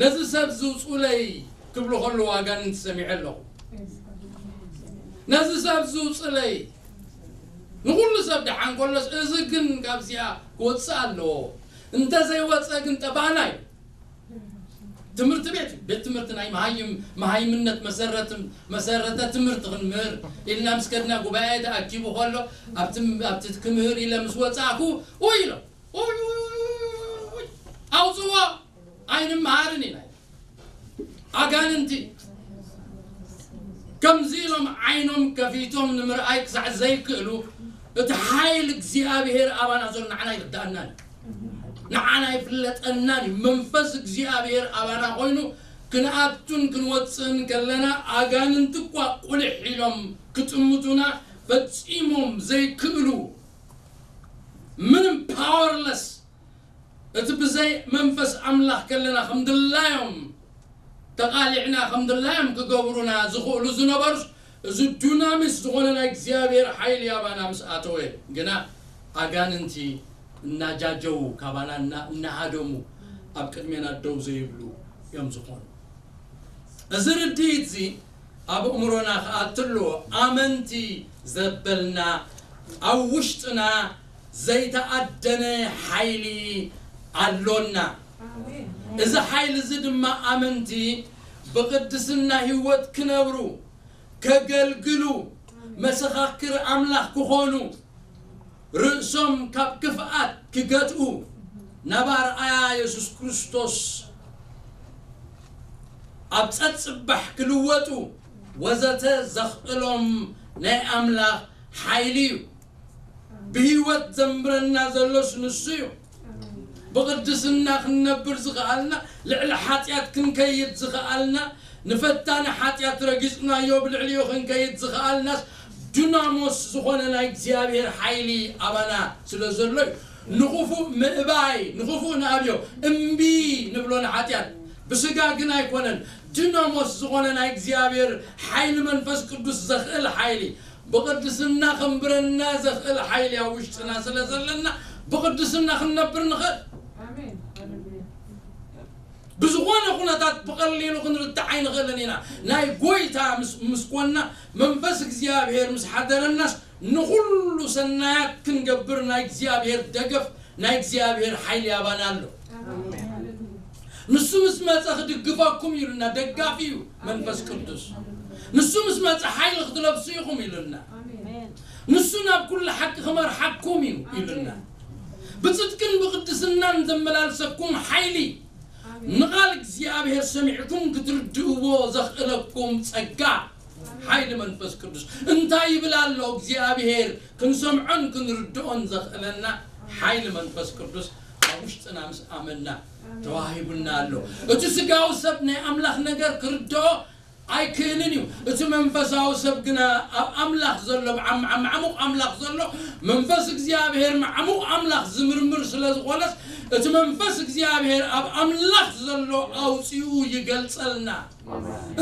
ነዚ ሰብ ዝውፁለይ ክብሉ ከለዉ ኣጋንንቲ ሰሚዐ ኣለኹ። ነዚ ሰብ ዝውፅለይ፣ ንኹሉ ሰብ ደሓን ከሎስ፣ እዚ ግን ካብዚኣ ክወፅእ ኣለዎ። እንተዘይወፀ ግን ጠባና እዩ። ትምህርቲ ቤት፣ ቤት ትምህርቲ ናይ መሃይም-፣ መሃይምነት መሰረት-፣ መሰረተ ትምህርቲ ክንምህር ኢልና ምስ ከድና፣ ጉባኤ ተኣኪቡ ከሎ፣ ኣብቲ፣ ኣብቲ ክምህር ኢለ ምስ ወፃእኩ፣ ኡይ ኢሎም፣ ኡይ፣ ኡይ፣ ኡይ፣ ኡይ፣ ኡይ፣ ኣውፅዎ፣ ኣይንመሃርን ኢና። ኣጋንንቲ ከምዚ ኢሎም ዓይኖም ከፊቶም ንምርኣይ ክሳዕ ዘይክእሉ፣ እቲ ሓይሊ እግዚኣብሔር ኣባና ዘሎ ንዓና ኣይርድኣናን እዩ። ንዓና ኣይፍለጠናን እዩ። መንፈስ እግዚኣብሔር ኣባና ኮይኑ ክንኣቱን ክንወፅእን ከለና፣ ኣጋንንቲ እኳ ቁልሕ ኢሎም ክጥምቱና ፈጺሞም ዘይክእሉ፣ ምንም ፓወርለስ፣ እቲ ብዘይ መንፈስ ኣምላኽ ከለና ከም ድላዮም ተቓሊዕና፣ ከም ድላዮም ክገብሩና ዝኽእሉ ዝነበሩስ፣ እዚ ዱናሚስ ዝኾነ ናይ እግዚኣብሔር ሓይሊ ኣባና ምስ ኣተወ ግና፣ ኣጋንንቲ እናጃጀዉ፣ ካባና እና-፣ እናሃደሙ ኣብ ቅድሜና ደው ዘይብሉ እዮም ዝኾኑ። እዚ ርድኢት እዚ ኣብ ኣእምሮና ክኣቱ ኣለዎ። ኣመንቲ ዘበልና ኣብ ውሽጥና ዘይተኣደነ ሓይሊ ኣሎና። ኣሜን። እዚ ሓይሊ እዚ ድማ ኣመንቲ ብቕድስና ህይወት ክነብሩ፣ ከገልግሉ፣ መሰኻክር ኣምላኽ ክኾኑ፣ ርእሶም ካብ ክፍኣት ክገትኡ፣ ናብ ኣርኣያ የሱስ ክርስቶስ ኣብ ጸጽባሕ ክልወጡ ወዘተ ዘኽእሎም ናይ ኣምላኽ ሓይሊ እዩ። ብህይወት ዘንብረና ዘሎስ ንሱ እዩ። ብቕድስና ክንነብር ዝኸኣልና፣ ልዕሊ ሓጢኣት ክንከይድ ዝኸኣልና፣ ንፈታኒ ሓጢኣት ረጊጽናዮ ብልዕሊኡ ክንከይድ ዝኸኣልናስ፣ ዱናሞስ ዝኾነ ናይ እግዚኣብሔር ሓይሊ ኣባና ስለ ዘሎ እዩ። ንኽፉእ ምእባይ፣ ንኽፉእ ንኣብዮ፣ እምቢ ንብሎ ንሓጢኣት። ብስጋ ግን ኣይኮነን። ዱናሞስ ዝኾነ ናይ እግዚኣብሔር ሓይሊ መንፈስ ቅዱስ ዘኽእል ሓይሊ፣ ብቕድስና ከንብረና ዘኽእል ሓይሊ ኣብ ውሽጥና ስለ ዘለና፣ ብቕድስና ክንነብር ንኽእል። ኣሜን። ሃሌሉያ። ብዝኾነ ኩነታት ብቐሊሉ ክንርታዕ ኣይንኽእልን ኢና። ናይ ጎይታ ምስ፣ ምስ ኮንና፣ መንፈስ እግዚኣብሔር ምስ ሓደረናስ፣ ንኹሉ ሰናያት ክንገብር ናይ እግዚኣብሔር ደገፍ ናይ እግዚኣብሔር ሓይሊ ኣባና ኣሎ። ንሱ ምስ መጸ ክድግፈኩም ኢሉና፣ ደጋፊ እዩ መንፈስ ቅዱስ። ንሱ ምስ መጸ ሓይሊ ክትለብሱ ኢኹም ኢሉና። ንሱ ናብ ኩሉ ሓቂ ክመርሓኩም እዩ ኢሉና። ብጽድቅን ብቕድስናን ዘመላልሰኩም ሓይሊ፣ ንቓል እግዚኣብሔር ሰሚዕኩም ክትርድእዎ ዘኽእለኩም ጸጋ፣ ሓይሊ መንፈስ ቅዱስ። እንታይ ይብል ኣሎ እግዚኣብሔር? ክንሰምዖን ክንርድኦን ዘኽእለና ሓይሊ መንፈስ ቅዱስ ኣብ ውሽጥና ምስ ኣመና ተዋሂቡና ኣሎ። እቲ ስጋዊ ሰብ ናይ ኣምላኽ ነገር ክርድኦ ኣይክእልን እዩ። እቲ መንፈሳዊ ሰብ ግና ኣብ ኣምላኽ ዘሎ፣ ኣብ ዓም-፣ ኣብ ማዕሙቕ ኣምላኽ ዘሎ መንፈስ እግዚኣብሔር ማዕሙቕ ኣምላኽ ዝምርምር ስለ ዝኾነስ፣ እቲ መንፈስ እግዚኣብሔር ኣብ ኣምላኽ ዘሎ ኣውፂኡ ይገልጸልና።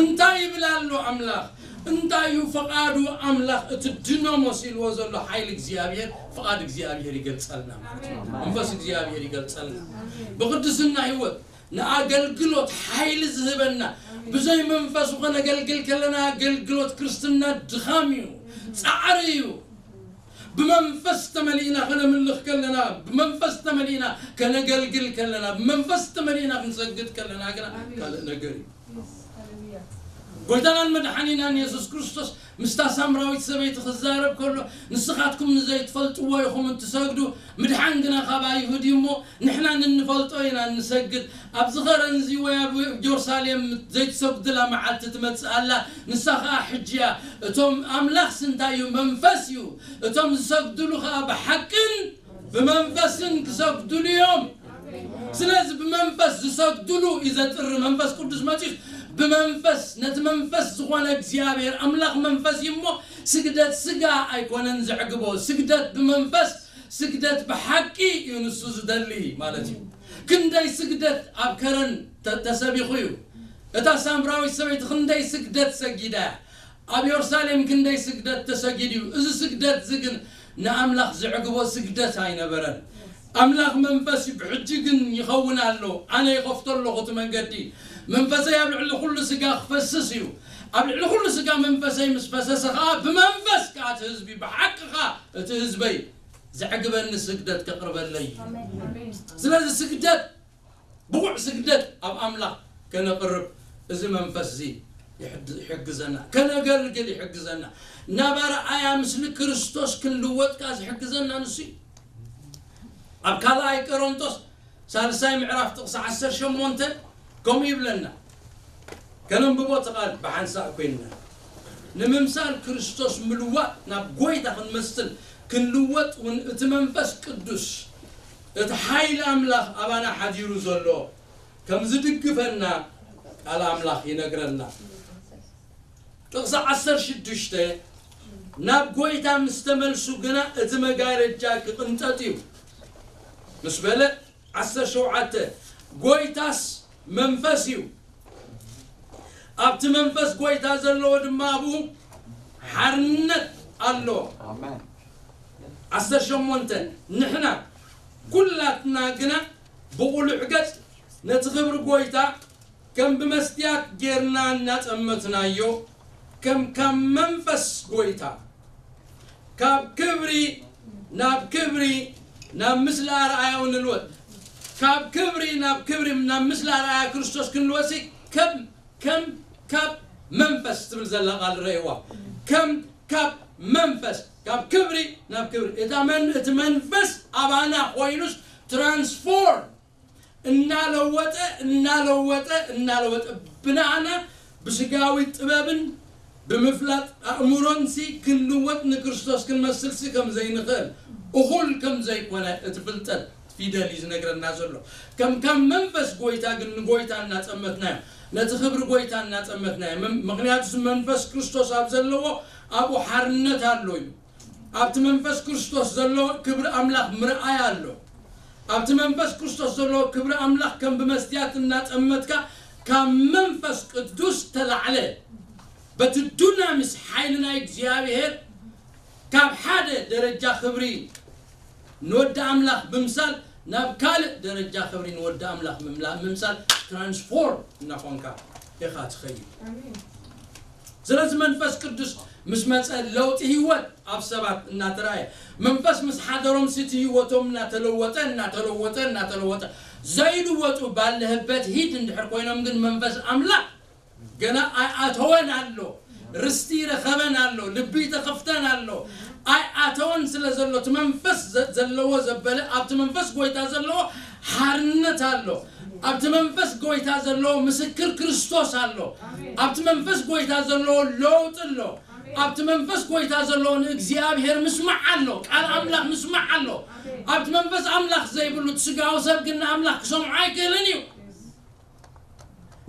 እንታይ ይብል ኣሎ ኣምላኽ? እንታይ እዩ ፈቓዱ ኣምላኽ? እቲ ድኖሞስ ኢልዎ ዘሎ ሓይሊ እግዚኣብሔር፣ ፍቓድ እግዚኣብሔር ይገልጸልና ማለት እዩ። መንፈስ እግዚኣብሔር ይገልጸልና። ብቕድስና ህይወት ንኣገልግሎት ሓይሊ ዝህበና። ብዘይ መንፈሱ ከነገልግል ከለና ኣገልግሎት ክርስትና ድኻም እዩ፣ ጻዕሪ እዩ። ብመንፈስ ተመሊእና ከነምልኽ ከለና፣ ብመንፈስ ተመሊእና ከነገልግል ከለና፣ ብመንፈስ ተመሊእና ክንሰግድ ከለና ግና ካልእ ነገር እዩ። ጎይታናን መድሓኒናን የሱስ ክርስቶስ ምስታ ሳምራዊት ሰበይቲ ክዛረብ ከሎ፣ ንስኻትኩም ንዘይትፈልጥዎ ኢኹም እትሰግዱ፣ ምድሓን ግና ካብ ኣይሁድ እዩ እሞ፣ ንሕና ንንፈልጦ ኢና እንሰግድ። ኣብዚ ኸረን እዚ ወይ ኣብ ጀሩሳሌም ዘይትሰግዱላ መዓልቲ ትመጽእ ኣላ፣ ንሳ ኸኣ ሕጂ እያ። እቶም ኣምላኽስ እንታይ እዩ? መንፈስ እዩ። እቶም ዝሰግዱሉ ኸኣ ብሓቅን ብመንፈስን ክሰግዱሉ እዮም። ስለዚ ብመንፈስ ዝሰግዱሉ እዩ ዘጥሪ። መንፈስ ቅዱስ መጺኡስ ብመንፈስ፣ ነቲ መንፈስ ዝኾነ እግዚኣብሔር ኣምላኽ መንፈስ እዩ እሞ፣ ስግደት ስጋ ኣይኮነን ዘዕግቦ። ስግደት ብመንፈስ፣ ስግደት ብሓቂ እዩ ንሱ ዝደሊ ማለት እዩ። ክንደይ ስግደት ኣብ ከረን ተ-፣ ተሰቢኹ እዩ። እታ ሳምራዊት ሰበይቲ ክንደይ ስግደት ሰጊዳ እያ። ኣብ የሩሳሌም ክንደይ ስግደት ተሰጊዱ እዩ። እዚ ስግደት እዚ ግን ንኣምላኽ ዘዕግቦ ስግደት ኣይነበረን። ኣምላኽ መንፈስ እዩ፣ ብሕጂ ግን ይኸውን ኣሎ። ኣነ ይኸፍቶ ኣለኹ እቲ መንገዲ። መንፈሰይ ኣብ ልዕሊ ኩሉ ስጋ ክፈስስ እዩ። ኣብ ልዕሊ ኩሉ ስጋ መንፈሰይ ምስ ፈሰሰ ኸኣ ብመንፈስ ከኣ እቲ ህዝቢ፣ ብሓቂ ኸኣ እቲ ህዝበይ ዘዕግበኒ ስግደት ከቕርበለይ እዩ። ስለዚ ስግደት ብቑዕ ስግደት ኣብ ኣምላኽ ከነቕርብ እዚ መንፈስ እዚ ይሕድ-፣ ይሕግዘና፣ ከነገልግል ይሕግዘና። ናብ ኣርኣያ ምስሊ ክርስቶስ ክንልወጥ ከኣ ዝሕግዘና ንሱ እዩ። ኣብ ካልኣይ ቆሮንቶስ ሳልሳይ ምዕራፍ ጥቕሲ ዓሰርተ ሸሞንተ ከምኡ ይብለና። ከነንብቦ እቲ ቃል ብሓንሳእ ኮይንና። ንምምሳል ክርስቶስ ምልዋጥ ናብ ጎይታ ክንመስል ክንልወጥ እውን እቲ መንፈስ ቅዱስ፣ እቲ ሓይሊ ኣምላኽ ኣባና ሓዲሩ ዘሎ ከም ዝድግፈና ቃል ኣምላኽ ይነግረና። ጥቕሲ ዓሰርተ ሽዱሽተ፣ ናብ ጎይታ ምስ ተመልሱ ግና እቲ መጋረጃ ክቕንጠጥ እዩ ምስ በለ፣ ዓሰርተ ሸውዓተ፣ ጎይታስ መንፈስ እዩ፣ ኣብቲ መንፈስ ጎይታ ዘለዎ ድማ ኣብኡ ሓርነት ኣሎ። ኣሜን። ዓሰርተ ሸሞንተ፣ ንሕና ኩላትና ግና ብቑሉዕ ገጽ ነቲ ክብሪ ጎይታ ከም ብመስትያት ጌርና እናጠመትናዮ፣ ከም ካብ መንፈስ ጎይታ፣ ካብ ክብሪ ናብ ክብሪ፣ ናብ ምስሊ ኣርኣያኡ ንልወጥ። ካብ ክብሪ ናብ ክብሪ፣ ናብ ምስሊ ኣርኣያ ክርስቶስ ክንልወሲ፣ ከም፣ ከም ካብ መንፈስ ትብል ዘላ ቃል ረእይዋ። ከም ካብ መንፈስ፣ ካብ ክብሪ ናብ ክብሪ። እታ መን-፣ እቲ መንፈስ ኣባና ኮይኑስ ትራንስፎርም እናለወጠ፣ እናለወጠ፣ እናለወጠ ብናና ብስጋዊ ጥበብን ብምፍላጥ ኣእምሮንሲ ክንልወጥ ንክርስቶስ ክንመስልሲ ከም ዘይንኽእል፣ እኹል ከም ዘይኮነ እቲ ፍልጠት ፊደል እዩ ዝነግረና ዘሎ። ከም ካብ መንፈስ ጎይታ ግን ንጎይታ እናጠመትናዮ፣ ነቲ ክብሪ ጎይታ እናጠመትናዮ። ም-፣ ምኽንያቱ መንፈስ ክርስቶስ ኣብ ዘለዎ ኣብኡ ሓርነት ኣሎ እዩ። ኣብቲ መንፈስ ክርስቶስ ዘሎ ክብሪ ኣምላኽ ምርኣይ ኣሎ። ኣብቲ መንፈስ ክርስቶስ ዘሎ ክብሪ ኣምላኽ ከም ብመስትያት እናጠመትካ ካብ መንፈስ ቅዱስ ተላዕለ። በቲ ዱናሚስ ሓይሊ ናይ እግዚኣብሔር ካብ ሓደ ደረጃ ክብሪ ንወዲ ኣምላኽ ብምሳል ናብ ካልእ ደረጃ ክብሪ ንወዲ ኣምላኽ ምምላ-፣ ምምሳል ትራንስፎርም እናኾንካ ኢኻ ትኸይድ። ኣሜን። ስለዚ መንፈስ ቅዱስ ምስ መጸ ለውጢ ህይወት ኣብ ሰባት እናተራእየ፣ መንፈስ ምስ ሓደሮም ስቲ ህይወቶም እናተለወጠ እናተለወጠ እናተለወጠ ዘይልወጡ ባለህበት ሂድ እንድሕር ኮይኖም ግን መንፈስ ኣምላኽ ገና ኣይኣተወን ኣሎ። ርስቲ ይረኸበን ኣሎ፣ ልቢ ይተኸፍተን ኣሎ። ኣይኣተወን ስለ ዘሎ እቲ መንፈስ ዘ- ዘለዎ ዘበለ ኣብቲ መንፈስ ጎይታ ዘለዎ ሓርነት ኣሎ። ኣብቲ መንፈስ ጎይታ ዘለዎ ምስክር ክርስቶስ ኣሎ። ኣብቲ መንፈስ ጎይታ ዘለዎ ለውጢ ኣሎ። ኣብቲ መንፈስ ጎይታ ዘለዎ ንእግዚኣብሔር ምስማዕ ኣሎ፣ ቃል ኣምላኽ ምስማዕ ኣሎ። ኣብቲ መንፈስ ኣምላኽ ዘይብሉ እቲ ስጋዊ ሰብ ግን ንኣምላኽ ክሰምዖ ኣይክእልን እዩ።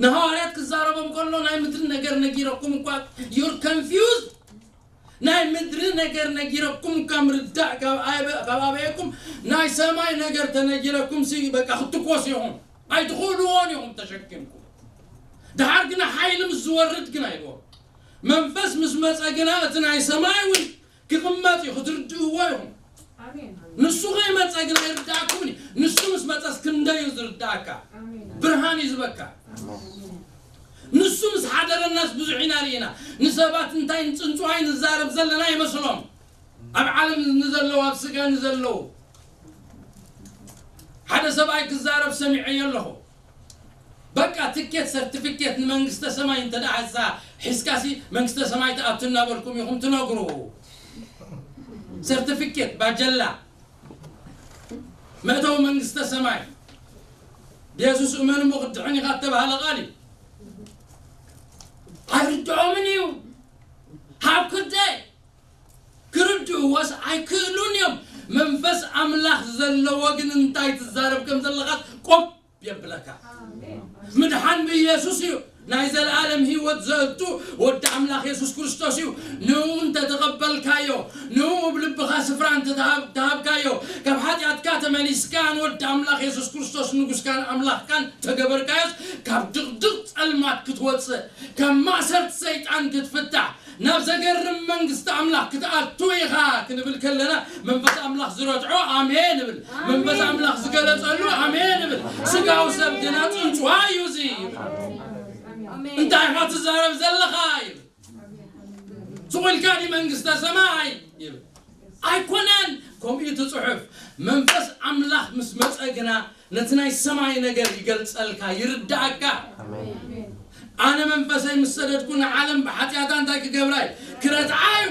ንሃዋርያት ክዛረቦም ከሎ ናይ ምድሪ ነገር ነጊረኩም እኳ you're confused። ናይ ምድሪ ነገር ነጊረኩም እኳ ምርዳእ ካብ ኣበ- ካብ ኣበየኩም ናይ ሰማይ ነገር ተነጊረኩም ሲ በቃ ክትኮስ ኢኹም ኣይትኽእልዎን ኢኹም ተሸኪምኩም። ድሓር ግና ሓይሊ ምስ ዝወርድ ግን ኣይልዎም። መንፈስ ምስ መጸ ግና እቲ ናይ ሰማይ እውን ክቕመጥ እዩ ክትርድእዎ ኢኹም። ንሱ ከይመጸ ግን ኣይርዳእኩምን እዩ። ንሱ ምስ መጸስ ክንደይ እዩ ዝርዳእካ? ብርሃን እዩ ዝበካ። ንሱ ምስ ሓደረናስ ብዙሕ ኢና ርኢና። ንሰባት እንታይ ንጽንጽዋይ ንዛረብ ዘለና ይመስሎም። ኣብ ዓለም ንዘለዉ ኣብ ስጋ ንዘለዉ ሓደ ሰብኣይ ክዛረብ ሰሚዐዮ ኣለኹ። በቃ ትኬት ሰርቲፊኬት ንመንግስተ ሰማይ እንተ ደኣ ዛ ሒዝካሲ መንግስተ ሰማይ ትኣቱ እናበልኩም ኢኹም ትነግሩ። ሰርቲፊኬት ባጀላ መእተዊ መንግስተ ሰማይ ብየሱስ እመን እሞ ክትድሕን ኢኻ እተባህለ ቃል እዩ። ኣይርድዖምን እዩ። ሃብ ክደ ክርድእዎስ ኣይክእሉን እዮም። መንፈስ ኣምላኽ ዘለዎ ግን እንታይ ትዛረብ ከም ዘለኻስ ቆብ የብለካ። ምድሓን ብኢየሱስ እዩ። ናይ ዘለኣለም ህይወት ዘእቱ ወዲ ኣምላኽ የሱስ ክርስቶስ እዩ። ንኡ እንተተቐበልካዮ፣ ንኡ ብልብኻ ስፍራ እንተተሃብ- ተሃብካዮ፣ ካብ ሓጢኣትካ ተመሊስካ ንወዲ ኣምላኽ የሱስ ክርስቶስ ንጉስካን ኣምላኽካን ተገበርካዮስ፣ ካብ ድቕድቕ ጸልማት ክትወጽእ፣ ካብ ማእሰርቲ ሰይጣን ክትፍታሕ፣ ናብ ዘገርም መንግስቲ ኣምላኽ ክትኣቱ ኢኻ ክንብል ከለና መንፈስ ኣምላኽ ዝረትዖ ኣሜን እብል። መንፈስ ኣምላኽ ዝገለጸሉ ኣሜን እብል። ስጋዊ ሰብ ግና ጽንጽዋ እዩ እዚ። እንታይ ኢኻ ትዛረብ ዘለኻ ይብል። ስቕ ኢልካ ድዩ መንግስተ ሰማይ ይብል። ኣይኮነን። ከምኡ እዩ እቲ ጽሑፍ። መንፈስ ኣምላኽ ምስ መጸ ግና ነቲ ናይ ሰማይ ነገር ይገልጸልካ፣ ይርዳእካ። ኣነ መንፈሰይ ምስ ሰደድኩ ንዓለም ብሓጢኣታ እንታይ ክገብራ እዩ? ክረትዓ እዩ።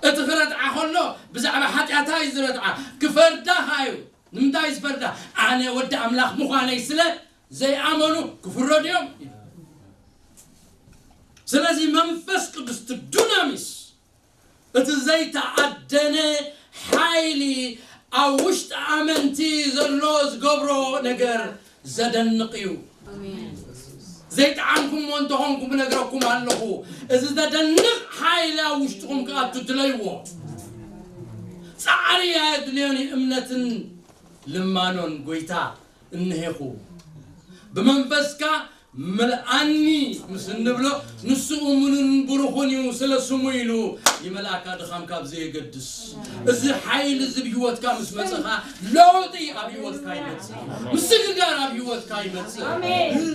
እቲ ክረትዓ ከሎ ብዛዕባ ሓጢኣታ እዩ ዝረትዓ፣ ክፈርዳ ኸኣ እዩ። ንምንታይ እዩ ዝፈርዳ? ኣነ ወዲ ኣምላኽ ምዃነይ ስለ ዘይኣመኑ ክፍረዱ እዮም። ስለዚ መንፈስ ቅዱስ እቲ ዱናሚስ እቲ ዘይተኣደነ ሓይሊ ኣብ ውሽጢ ኣመንቲ ዘሎ ዝገብሮ ነገር ዘደንቕ እዩ። ዘይጠዓምኩምዎ እንተኾንኩም እነግረኩም ኣለኹ፣ እዚ ዘደንቕ ሓይሊ ኣብ ውሽጥኹም ክኣቱ ድለይዎ። ጻዕሪ ኣየድልዮን እዩ፣ እምነትን ልማኖን። ጎይታ እነሄኹ ብመንፈስካ ምልኣኒ ምስ እንብሎ ንሱ እሙንን ብሩኹን እዩ፣ ስለ ስሙ ኢሉ ይመልኣካ ድኻም ካብ ዘየገድስ። እዚ ሓይሊ እዚ ብህይወትካ ምስ መጸኻ ለውጢ ኣብ ህይወትካ ይመጽእ። ምስግጋር ኣብ ህይወትካ ይመጽእ።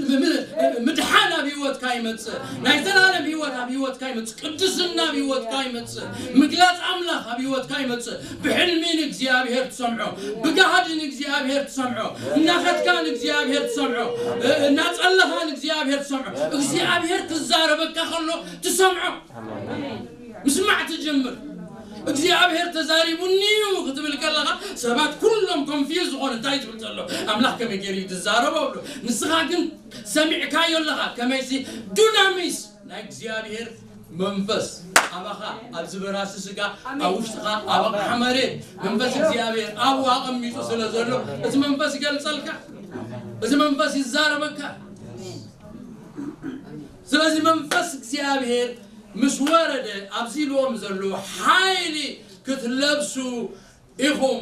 ም- ም- ምድሓን ኣብ ህይወትካ ይመጽእ። ናይ ዘላለም ህይወት ኣብ ህይወትካ ይመጽእ። ቅድስና ኣብ ህይወትካ ይመጽእ። ምግላጽ ኣምላኽ ኣብ ህይወትካ ይመጽእ። ብሕልሚ ንእግዚኣብሔር ትሰምዖ፣ ብጋህዲ ንእግዚኣብሔር ትሰምዖ፣ እናኸድካ ንእግዚኣብሔር ትሰምዖ፣ እናጸለኻ ንእግዚኣብሔር ትሰምዖ። እግዚኣብሔር ክዛረበካ ከሎ ትሰምዖ። ምስማዕ ትጅምር። እግዚኣብሔር ተዛሪቡኒ እዩ ክትብል ከለኻ ሰባት ኩሎም ኮንፊዝ ዝኾኑ እንታይ ትብል ዘሎ ኣምላኽ ከመይ ገይሩ እዩ ዝዛረቦ ብሎ። ንስኻ ግን ሰሚዕካዮ ኣለኻ። ከመይሲ ዱናሚስ ናይ እግዚኣብሔር መንፈስ ኣባኻ ኣብዚ በራሲ ስጋ ኣብ ውሽጥኻ ኣብ ኣቕሓ መሬት መንፈስ እግዚኣብሔር ኣብኡ ኣቐሚጡ ስለ ዘሎ እቲ መንፈስ ይገልጸልካ። እቲ መንፈስ ይዛረበካ። ስለዚ መንፈስ እግዚኣብሔር ምስ ወረደ ኣብዚ ኢልዎም ዘሎ ሓይሊ ክትለብሱ ኢኹም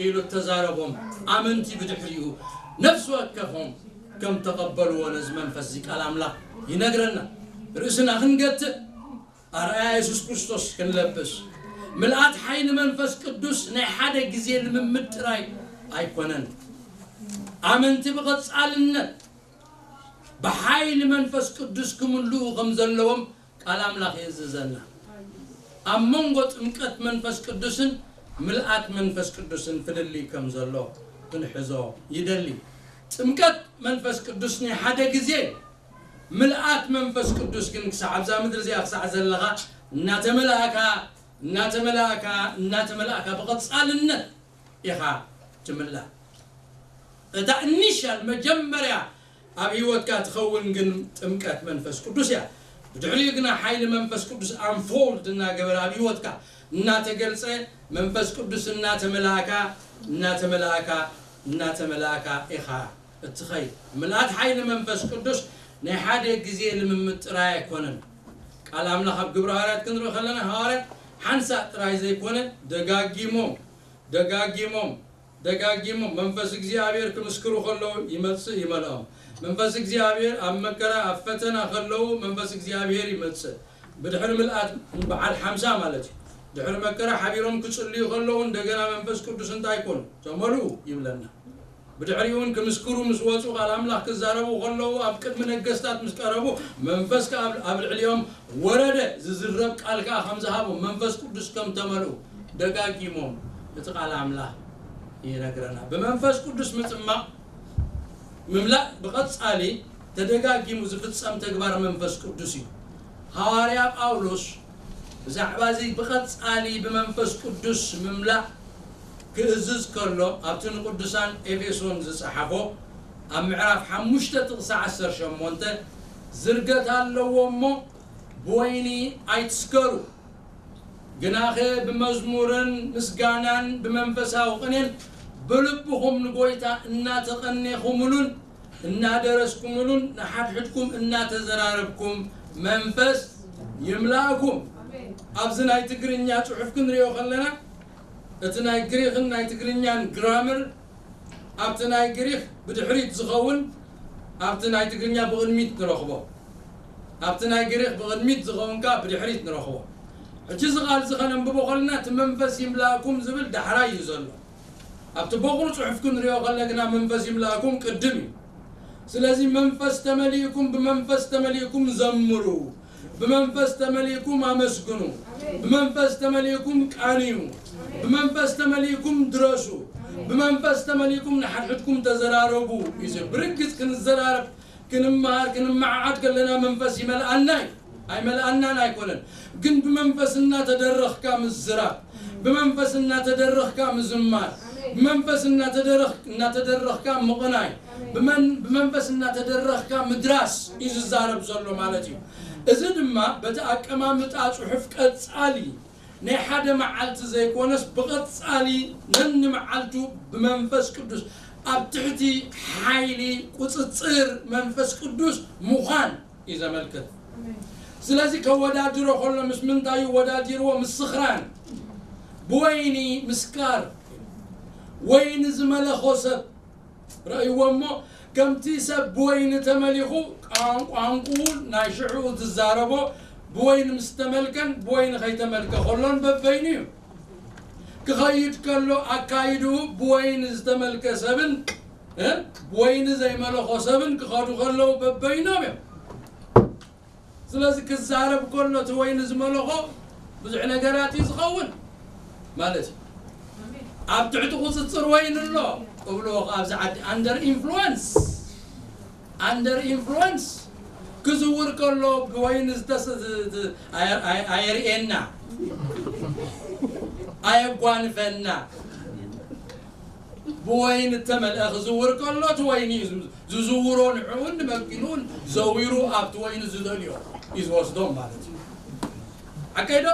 ኢሉ ተዛረቦም። ኣመንቲ ብድሕሪኡ ነፍሲ ወከፎም ከም ተቐበልዎ ነዚ መንፈስ እዚ ቃል ኣምላኽ ይነግረና። ርእስና ክንገትእ ኣርኣያ የሱስ ክርስቶስ ክንለብስ ምልኣት ሓይሊ መንፈስ ቅዱስ ናይ ሓደ ግዜ ልምምድ ጥራይ ኣይኮነን። ኣመንቲ ብቐጻልነት ብሓይሊ ሓይሊ መንፈስ ቅዱስ ክምልኡ ከም ዘለዎም ቃል ኣምላኽ የእዝዘና። ኣብ መንጎ ጥምቀት መንፈስ ቅዱስን ምልኣት መንፈስ ቅዱስን ፍልልይ ከም ዘሎ ክንሕዞ ይደሊ። ጥምቀት መንፈስ ቅዱስ ናይ ሓደ ግዜ፣ ምልኣት መንፈስ ቅዱስ ግን ክሳዕ ኣብዛ ምድሪ እዚኣ ክሳዕ ዘለኻ እናተመላእካ እናተመላእካ እናተመላእካ ብቐጻልነት ኢኻ ትምላእ። እታ ኢኒሻል መጀመርያ ኣብ ህይወትካ ትኸውን ግን ጥምቀት መንፈስ ቅዱስ እያ። ብድሕሪኡ ግና ሓይሊ መንፈስ ቅዱስ ኣንፎልድ እናገበረ ኣብ ህይወትካ እናተገልጸ መንፈስ ቅዱስ እናተመላእካ እናተመላእካ እናተመላእካ ኢኻ እትኸይድ። ምልኣት ሓይሊ መንፈስ ቅዱስ ናይ ሓደ ግዜ ልምምድ ጥራይ ኣይኮነን። ቃል ኣምላኽ ኣብ ግብረ ሃዋርያት ክንርኢ ከለና ሃዋርያት ሓንሳእ ጥራይ ዘይኮነ ደጋጊሞም ደጋጊሞም ደጋጊሞም መንፈስ እግዚኣብሔር ክምስክሩ ከለዉ ይመጽእ ይመልኦም። መንፈስ እግዚኣብሔር ኣብ መከራ ኣብ ፈተና ከለዉ መንፈስ እግዚኣብሔር ይመጽእ። ብድሕሪ ምልኣት በዓል ሓምሳ ማለት እዩ። ድሕሪ መከራ ሓቢሮም ክጽልዩ ከለዉ እንደገና መንፈስ ቅዱስ እንታይ ይኮኑ? ተመልኡ ይብለና። ብድሕሪኡ እውን ክምስክሩ ምስ ወጹ ቃል ኣምላኽ ክዛረቡ ከለዉ ኣብ ቅድሚ ነገስታት ምስ ቀረቡ መንፈስ ከኣ ኣብ ኣብ ልዕሊኦም ወረደ። ዝዝረብ ቃል ከኣ ከም ዝሃቦም መንፈስ ቅዱስ ከም ተመልኡ ደጋጊሞም እቲ ቃል ኣምላኽ ይነግረና። ብመንፈስ ቅዱስ ምጥማቕ ምምላእ ብቐጻሊ ተደጋጊሙ ዝፍጸም ተግባር መንፈስ ቅዱስ እዩ። ሃዋርያ ጳውሎስ ብዛዕባ እዚ ብቐጻሊ ብመንፈስ ቅዱስ ምምላእ ክእዝዝ ከሎ ኣብቲ ንቅዱሳን ኤፌሶን ዝጸሓፎ ኣብ ምዕራፍ ሓሙሽተ ጥቕሲ ዓሰርተ ሸሞንተ ዝርገት ኣለዎ እሞ ብወይኒ ኣይትስከሩ፣ ግናኸ ብመዝሙርን ምስጋናን ብመንፈሳዊ ቅኔን ብልብኹም ንጎይታ እናተቐኔኹምሉን እናደረስኩምሉን ንሓድሕድኩም እናተዘራረብኩም መንፈስ ይምላእኩም። ኣብዚ ናይ ትግርኛ ጽሑፍ ክንሪኦ ከለና እቲ ናይ ግሪኽን ናይ ትግርኛን ግራመር ኣብቲ ናይ ግሪኽ ብድሕሪት ዝኸውን ኣብቲ ናይ ትግርኛ ብቕድሚት ንረኽቦ። ኣብቲ ናይ ግሪኽ ብቕድሚት ዝኸውን ከኣ ብድሕሪት ንረኽቦ። ሕጂ እዚ ቃል እዚ ከነንብቦ ከለና እቲ መንፈስ ይምላእኩም ዝብል ዳሕራይ እዩ ዘሎ። ኣብቲ በቑሩ ጽሑፍ ክንሪኦ ከለና ግና መንፈስ ይምላእኩም ቅድም እዩ። ስለዚ መንፈስ ተመሊእኩም ብመንፈስ ተመሊእኩም ዘምሩ፣ ብመንፈስ ተመሊእኩም ኣመስግኑ፣ ብመንፈስ ተመሊእኩም ቃንዩ፣ ብመንፈስ ተመሊእኩም ድረሱ፣ ብመንፈስ ተመሊእኩም ንሓድሕድኩም ተዘራረቡ እዩ። ብርግጽ ክንዘራረብ ክንመሃር ክንመዓዓድ ከለና መንፈስ ይመልኣና እዩ። ኣይመልኣናን ኣይኮነን። ግን ብመንፈስ እናተደረኽካ ምዝራብ፣ ብመንፈስ እናተደረኽካ ምዝማር፣ ብመንፈስ እናተደረኽ- እናተደረኽካ ምቕናይ፣ ብመን- ብመንፈስ እናተደረኽካ ምድራስ እዩ ዝዛረብ ዘሎ ማለት እዩ። እዚ ድማ በቲ ኣቀማምጣ ጽሑፍ ቀጻሊ ናይ ሓደ መዓልቲ ዘይኮነስ ብቐጻሊ ነንመዓልቱ ብመንፈስ ቅዱስ ኣብ ትሕቲ ሓይሊ ቁጽጽር መንፈስ ቅዱስ ምዃን እዩ ዘመልክት። ስለዚ ከወዳድሮ ከሎ ምስ ምንታይ እዩ ወዳዲርዎ? ምስ ስኽራን፣ ብወይኒ ምስካር። ወይኒ ዝመለኾ ሰብ ረእይዎ እሞ ከምቲ ሰብ ብወይኒ ተመሊኹ ቋንቋንቁ ናይ ሽዕኡ ዝዛረቦ ብወይኒ ምስ ተመልከን ብወይኒ ከይተመልከ ከሎን በበይኑ እዩ። ክኸይድ ከሎ ኣካይድኡ ብወይኒ ዝተመልከ ሰብን እ ብወይኒ ዘይመለኾ ሰብን ክኸዱ ከለዉ በበይኖም እዮም። ስለዚ ክዛረብ ከሎ እቲ ወይኒ ዝመለኾ ብዙሕ ነገራት እዩ ዝኸውን ማለት እዩ። ኣብ ትሕቲ ቁፅፅር ወይኒ ኣሎ እብሎ ኣብዚ ዓዲ under influence under influence ክዝውር ከሎ ብወይኒ ዝተስ- ዝ- ዝ- ኣየ- ኣየ- ኣየርእየና ኣየጓንፈና ብወይኒ እተመልአ ክዝውር ከሎ እቲ ወይኒ እዩ ዝም- ዝዝውሮ ንዕኡን ንመኪንኡን ዘዊሩ ኣብቲ ወይኒ ዝደልዮ እዩ ዝወስዶም ማለት እዩ። ሓቀይ ዶ?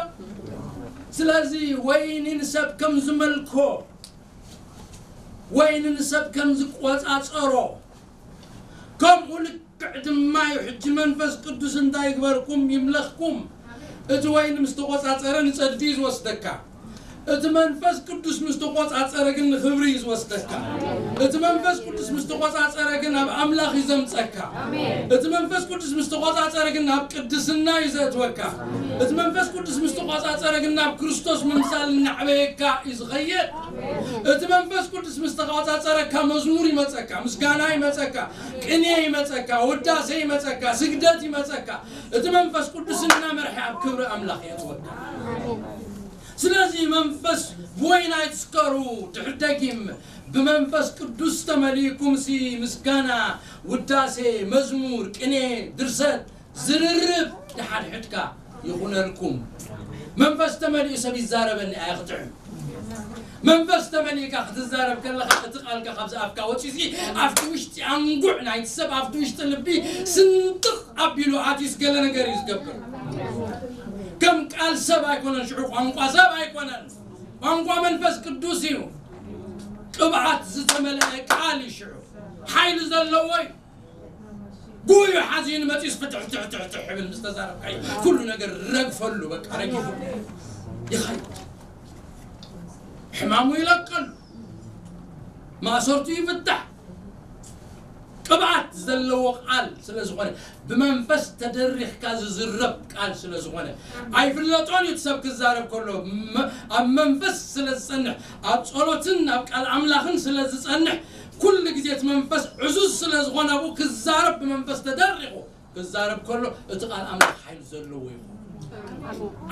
ስለዚ ወይኒ ንሰብ ከም ዝመልኮ ወይኒ ንሰብ ከም ዝቆጻጸሮ ከምኡ ልክዕ ድማ እዩ። ሕጂ መንፈስ ቅዱስ እንታይ ይግበርኩም ይምለኽኩም። እቲ ወይኒ ምስ ተቆጻጸረ ንጸድፊ እዩ ዝወስደካ። እቲ መንፈስ ቅዱስ ምስ ተቖጻጸረ ግን ንኽብሪ እዩ ዝወስደካ። እቲ መንፈስ ቅዱስ ምስ ተቖጻጸረ ግን ናብ ኣምላኽ እዩ ዘምጸካ። እቲ መንፈስ ቅዱስ ምስ ተቖጻጸረ ግን ናብ ቅድስና እዩ ዘእትወካ። እቲ መንፈስ ቅዱስ ምስ ተቖጻጸረ ግን ናብ ክርስቶስ ምምሳል እናዕበየካ እዩ ዝኸይድ። እቲ መንፈስ ቅዱስ ምስ ተቖጻጸረካ መዝሙር ይመጸካ፣ ምስጋና ይመጸካ፣ ቅኔ ይመጸካ፣ ውዳሴ ይመጸካ፣ ስግደት ይመጸካ። እቲ መንፈስ ቅዱስ እናመርሐ ኣብ ክብሪ ኣምላኽ የእትወካ። ስለዚ መንፈስ ብወይን ኣይትስከሩ፣ ድሕር ደጊም ብመንፈስ ቅዱስ ተመሊእኩምሲ ምስጋና፣ ውዳሴ፣ መዝሙር፣ ቅኔ፣ ድርሰት፣ ዝርርብ ንሓድሕድካ ይኹነልኩም። መንፈስ ተመሊኡ ሰብ ይዛረበኒ ኣየ ክጥዕም። መንፈስ ተመሊእካ ክትዛረብ ከለኻ እቲ ቃልካ ካብዚ ኣፍካ ወፂኡሲ ኣብቲ ውሽጢ ኣንጉዕ ናይቲ ሰብ ኣብቲ ውሽጢ ልቢ ስንጥቕ ኣቢሉ ኣትዩስ ገለ ነገር እዩ ዝገብር። ከም ቃል ሰብ ኣይኮነን፣ ሽዑ ቋንቋ ሰብ ኣይኮነን፣ ቋንቋ መንፈስ ቅዱስ እዩ። ቅብኣት ዝተመልአ ቃል እዩ። ሽዑ ሓይሊ ዘለዎ እዩ። ጉዩ ሓዚን መፂስ ፍትሕ ትሕ ትሕ ትሕ ይብል ምስ ተዛረብካዮ ኩሉ ነገር ረግፈሉ፣ በቃ ረጊፉ ይኸይድ። ሕማሙ ይለቀሉ፣ ማእሰርቱ ይፍታሕ። ቅብኣት ዘለዎ ቃል ስለ ዝኾነ፣ ብመንፈስ ተደሪኽካ ዝዝረብ ቃል ስለ ዝኾነ፣ ኣይፍለጦን እዩ እቲ ሰብ ክዛረብ ከሎ። መ-፣ ኣብ መንፈስ ስለ ዝጸንሕ፣ ኣብ ጸሎትን ኣብ ቃል ኣምላኽን ስለ ዝጸንሕ፣ ኩሉ ግዜ እቲ መንፈስ ዕዙዝ ስለ ዝኾነ፣ ኣብኡ ክዛረብ ብመንፈስ ተደሪኹ ክዛረብ ከሎ፣ እቲ ቃል ኣምላኽ ሓይሊ ዘለዎ ይኸውን።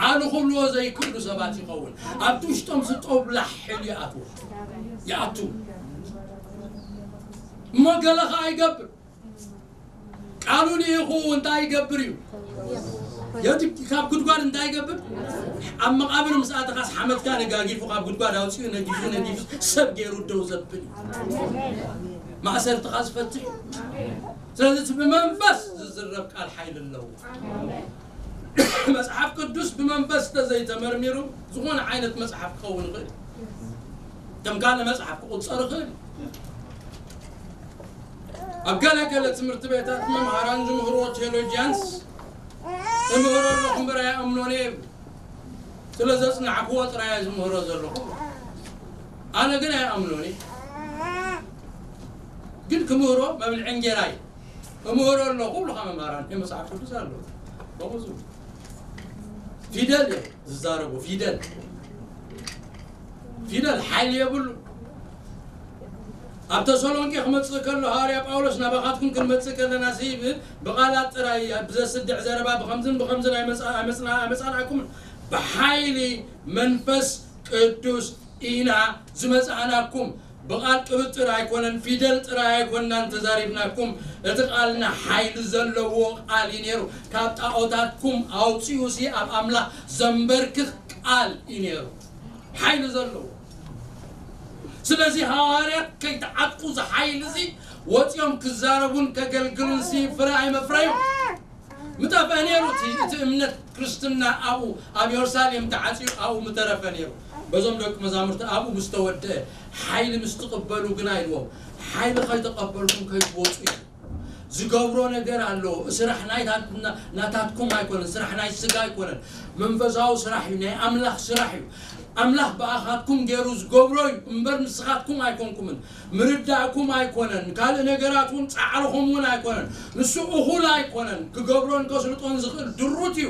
ዓሉ ክብልዎ ዘይክእሉ ሰባት ይኸውን። ኣብቲ ውሽጦም ዝጠብላ ሓይሊ ይኣትዉ፣ ይኣትዉ። እሞ ገለ ኸኣ ይገብር። ቃሉ ልኢኹ እንታይ ይገብር እዩ? የድግ-፣ ካብ ጉድጓድ እንታይ ይገብር? ኣብ መቓብር ምስ ኣተኻስ ሓመድካ ነጋጊፉ ካብ ጉድጓድ ኣውፂኡ ነጊፉ ነጊፉ ሰብ ገይሩ ደው ዘብል እዩ። ማእሰርትኻ ዝፈትሕ እዩ። ስለዚ እቲ ብመንፈስ ዝዝረብ ቃል ሓይሊ ኣለዎ። መጽሓፍ ቅዱስ ብመንፈስ ተዘይተመርሚሩ ዝኾነ ዓይነት መጽሓፍ ክኸውን ይኽእል እዩ። ከም ካልእ መጽሓፍ ክቑጸር ይኽእል እዩ። ኣብ ገለ ገለ ትምህርቲ ቤታት መምሃራን ዝምህርዎ ቴዎሎጂያንስ እምህሮ ኣለኹ እምበር ኣይኣምኖን እየ ይብሉ። ስለ ዘጽናዕክዎ ጥራይ እየ ዝምህሮ ዘለኹ። ኣነ ግን ኣይኣምኖን እየ። ግን ክምህሮ መብልዒ እንጌራ እዩ። እምህሮ ኣለኹ ብሉኻ መምሃራን፣ ናይ መጽሓፍ ቅዱስ ኣሎ። በብዙ ፊደል እዮም ዝዛረቡ፣ ፊደል። ፊደል ሓይሊ የብሉ። ኣብ ተሰሎንቄ ክመጽእ ከሎ ሃዋርያ ጳውሎስ ናባኻትኩም ክንመጽእ ከለና ሲ ብ-፣ ብቓላት ጥራይ ብዘስድዕ ዘረባ ብኸምዝን ብኸምዝን ኣይመጽ-፣ ኣይመጽና-፣ ኣይመጻናኩምን። ብሓይሊ መንፈስ ቅዱስ ኢና ዝመጻእናኩም። ብቓል ቅብጥር ኣይኮነን፣ ፊደል ጥራይ ኣይኮንናን ተዛሪብናኩም። እቲ ቃልና ሓይሊ ዘለዎ ቃል እዩ ነይሩ። ካብ ጣዖታትኩም ኣውጺኡ ሲ ኣብ ኣምላኽ ዘንበርክኽ ቃል እዩ ነይሩ። ሓይሊ ዘለዎ። ስለዚ ሃዋርያት ከይተዓጥቁ እዚ ሓይሊ እዚ ወጺኦም ክዛረቡን ከገልግሉን ሲ ፍረ ኣይመፍረዩ። ምጠፍአ ነይሩ እቲ፣ እቲ እምነት ክርስትና ኣብኡ ኣብ የሩሳሌም ተዓጽዩ ኣብኡ ምተረፈ ነይሩ። በዞም ደቂ መዛሙርቲ ኣብኡ ምስ ተወድአ ሓይሊ ምስ ትቕበሉ ግና ኢልዎም፣ ሓይሊ ከይተቐበልኩም ከይትወጹ እዩ። ዝገብሮ ነገር ኣሎ። ስራሕ ናይታት-፣ ና-፣ ናታትኩም ኣይኮነን፣ ስራሕ ናይ ስጋ ኣይኮነን። መንፈሳዊ ስራሕ እዩ፣ ናይ ኣምላኽ ስራሕ እዩ። ኣምላኽ ብኣኻትኩም ገይሩ ዝገብሮ እዩ እምበር ንስኻትኩም ኣይኮንኩምን። ምርዳእኩም ኣይኮነን፣ ካልእ ነገራት እውን ጻዕርኹም እውን ኣይኮነን። ንሱ እኹል ኣይኮነን፣ ክገብሮን ከስልጦን ዝኽእል ድሩት እዩ።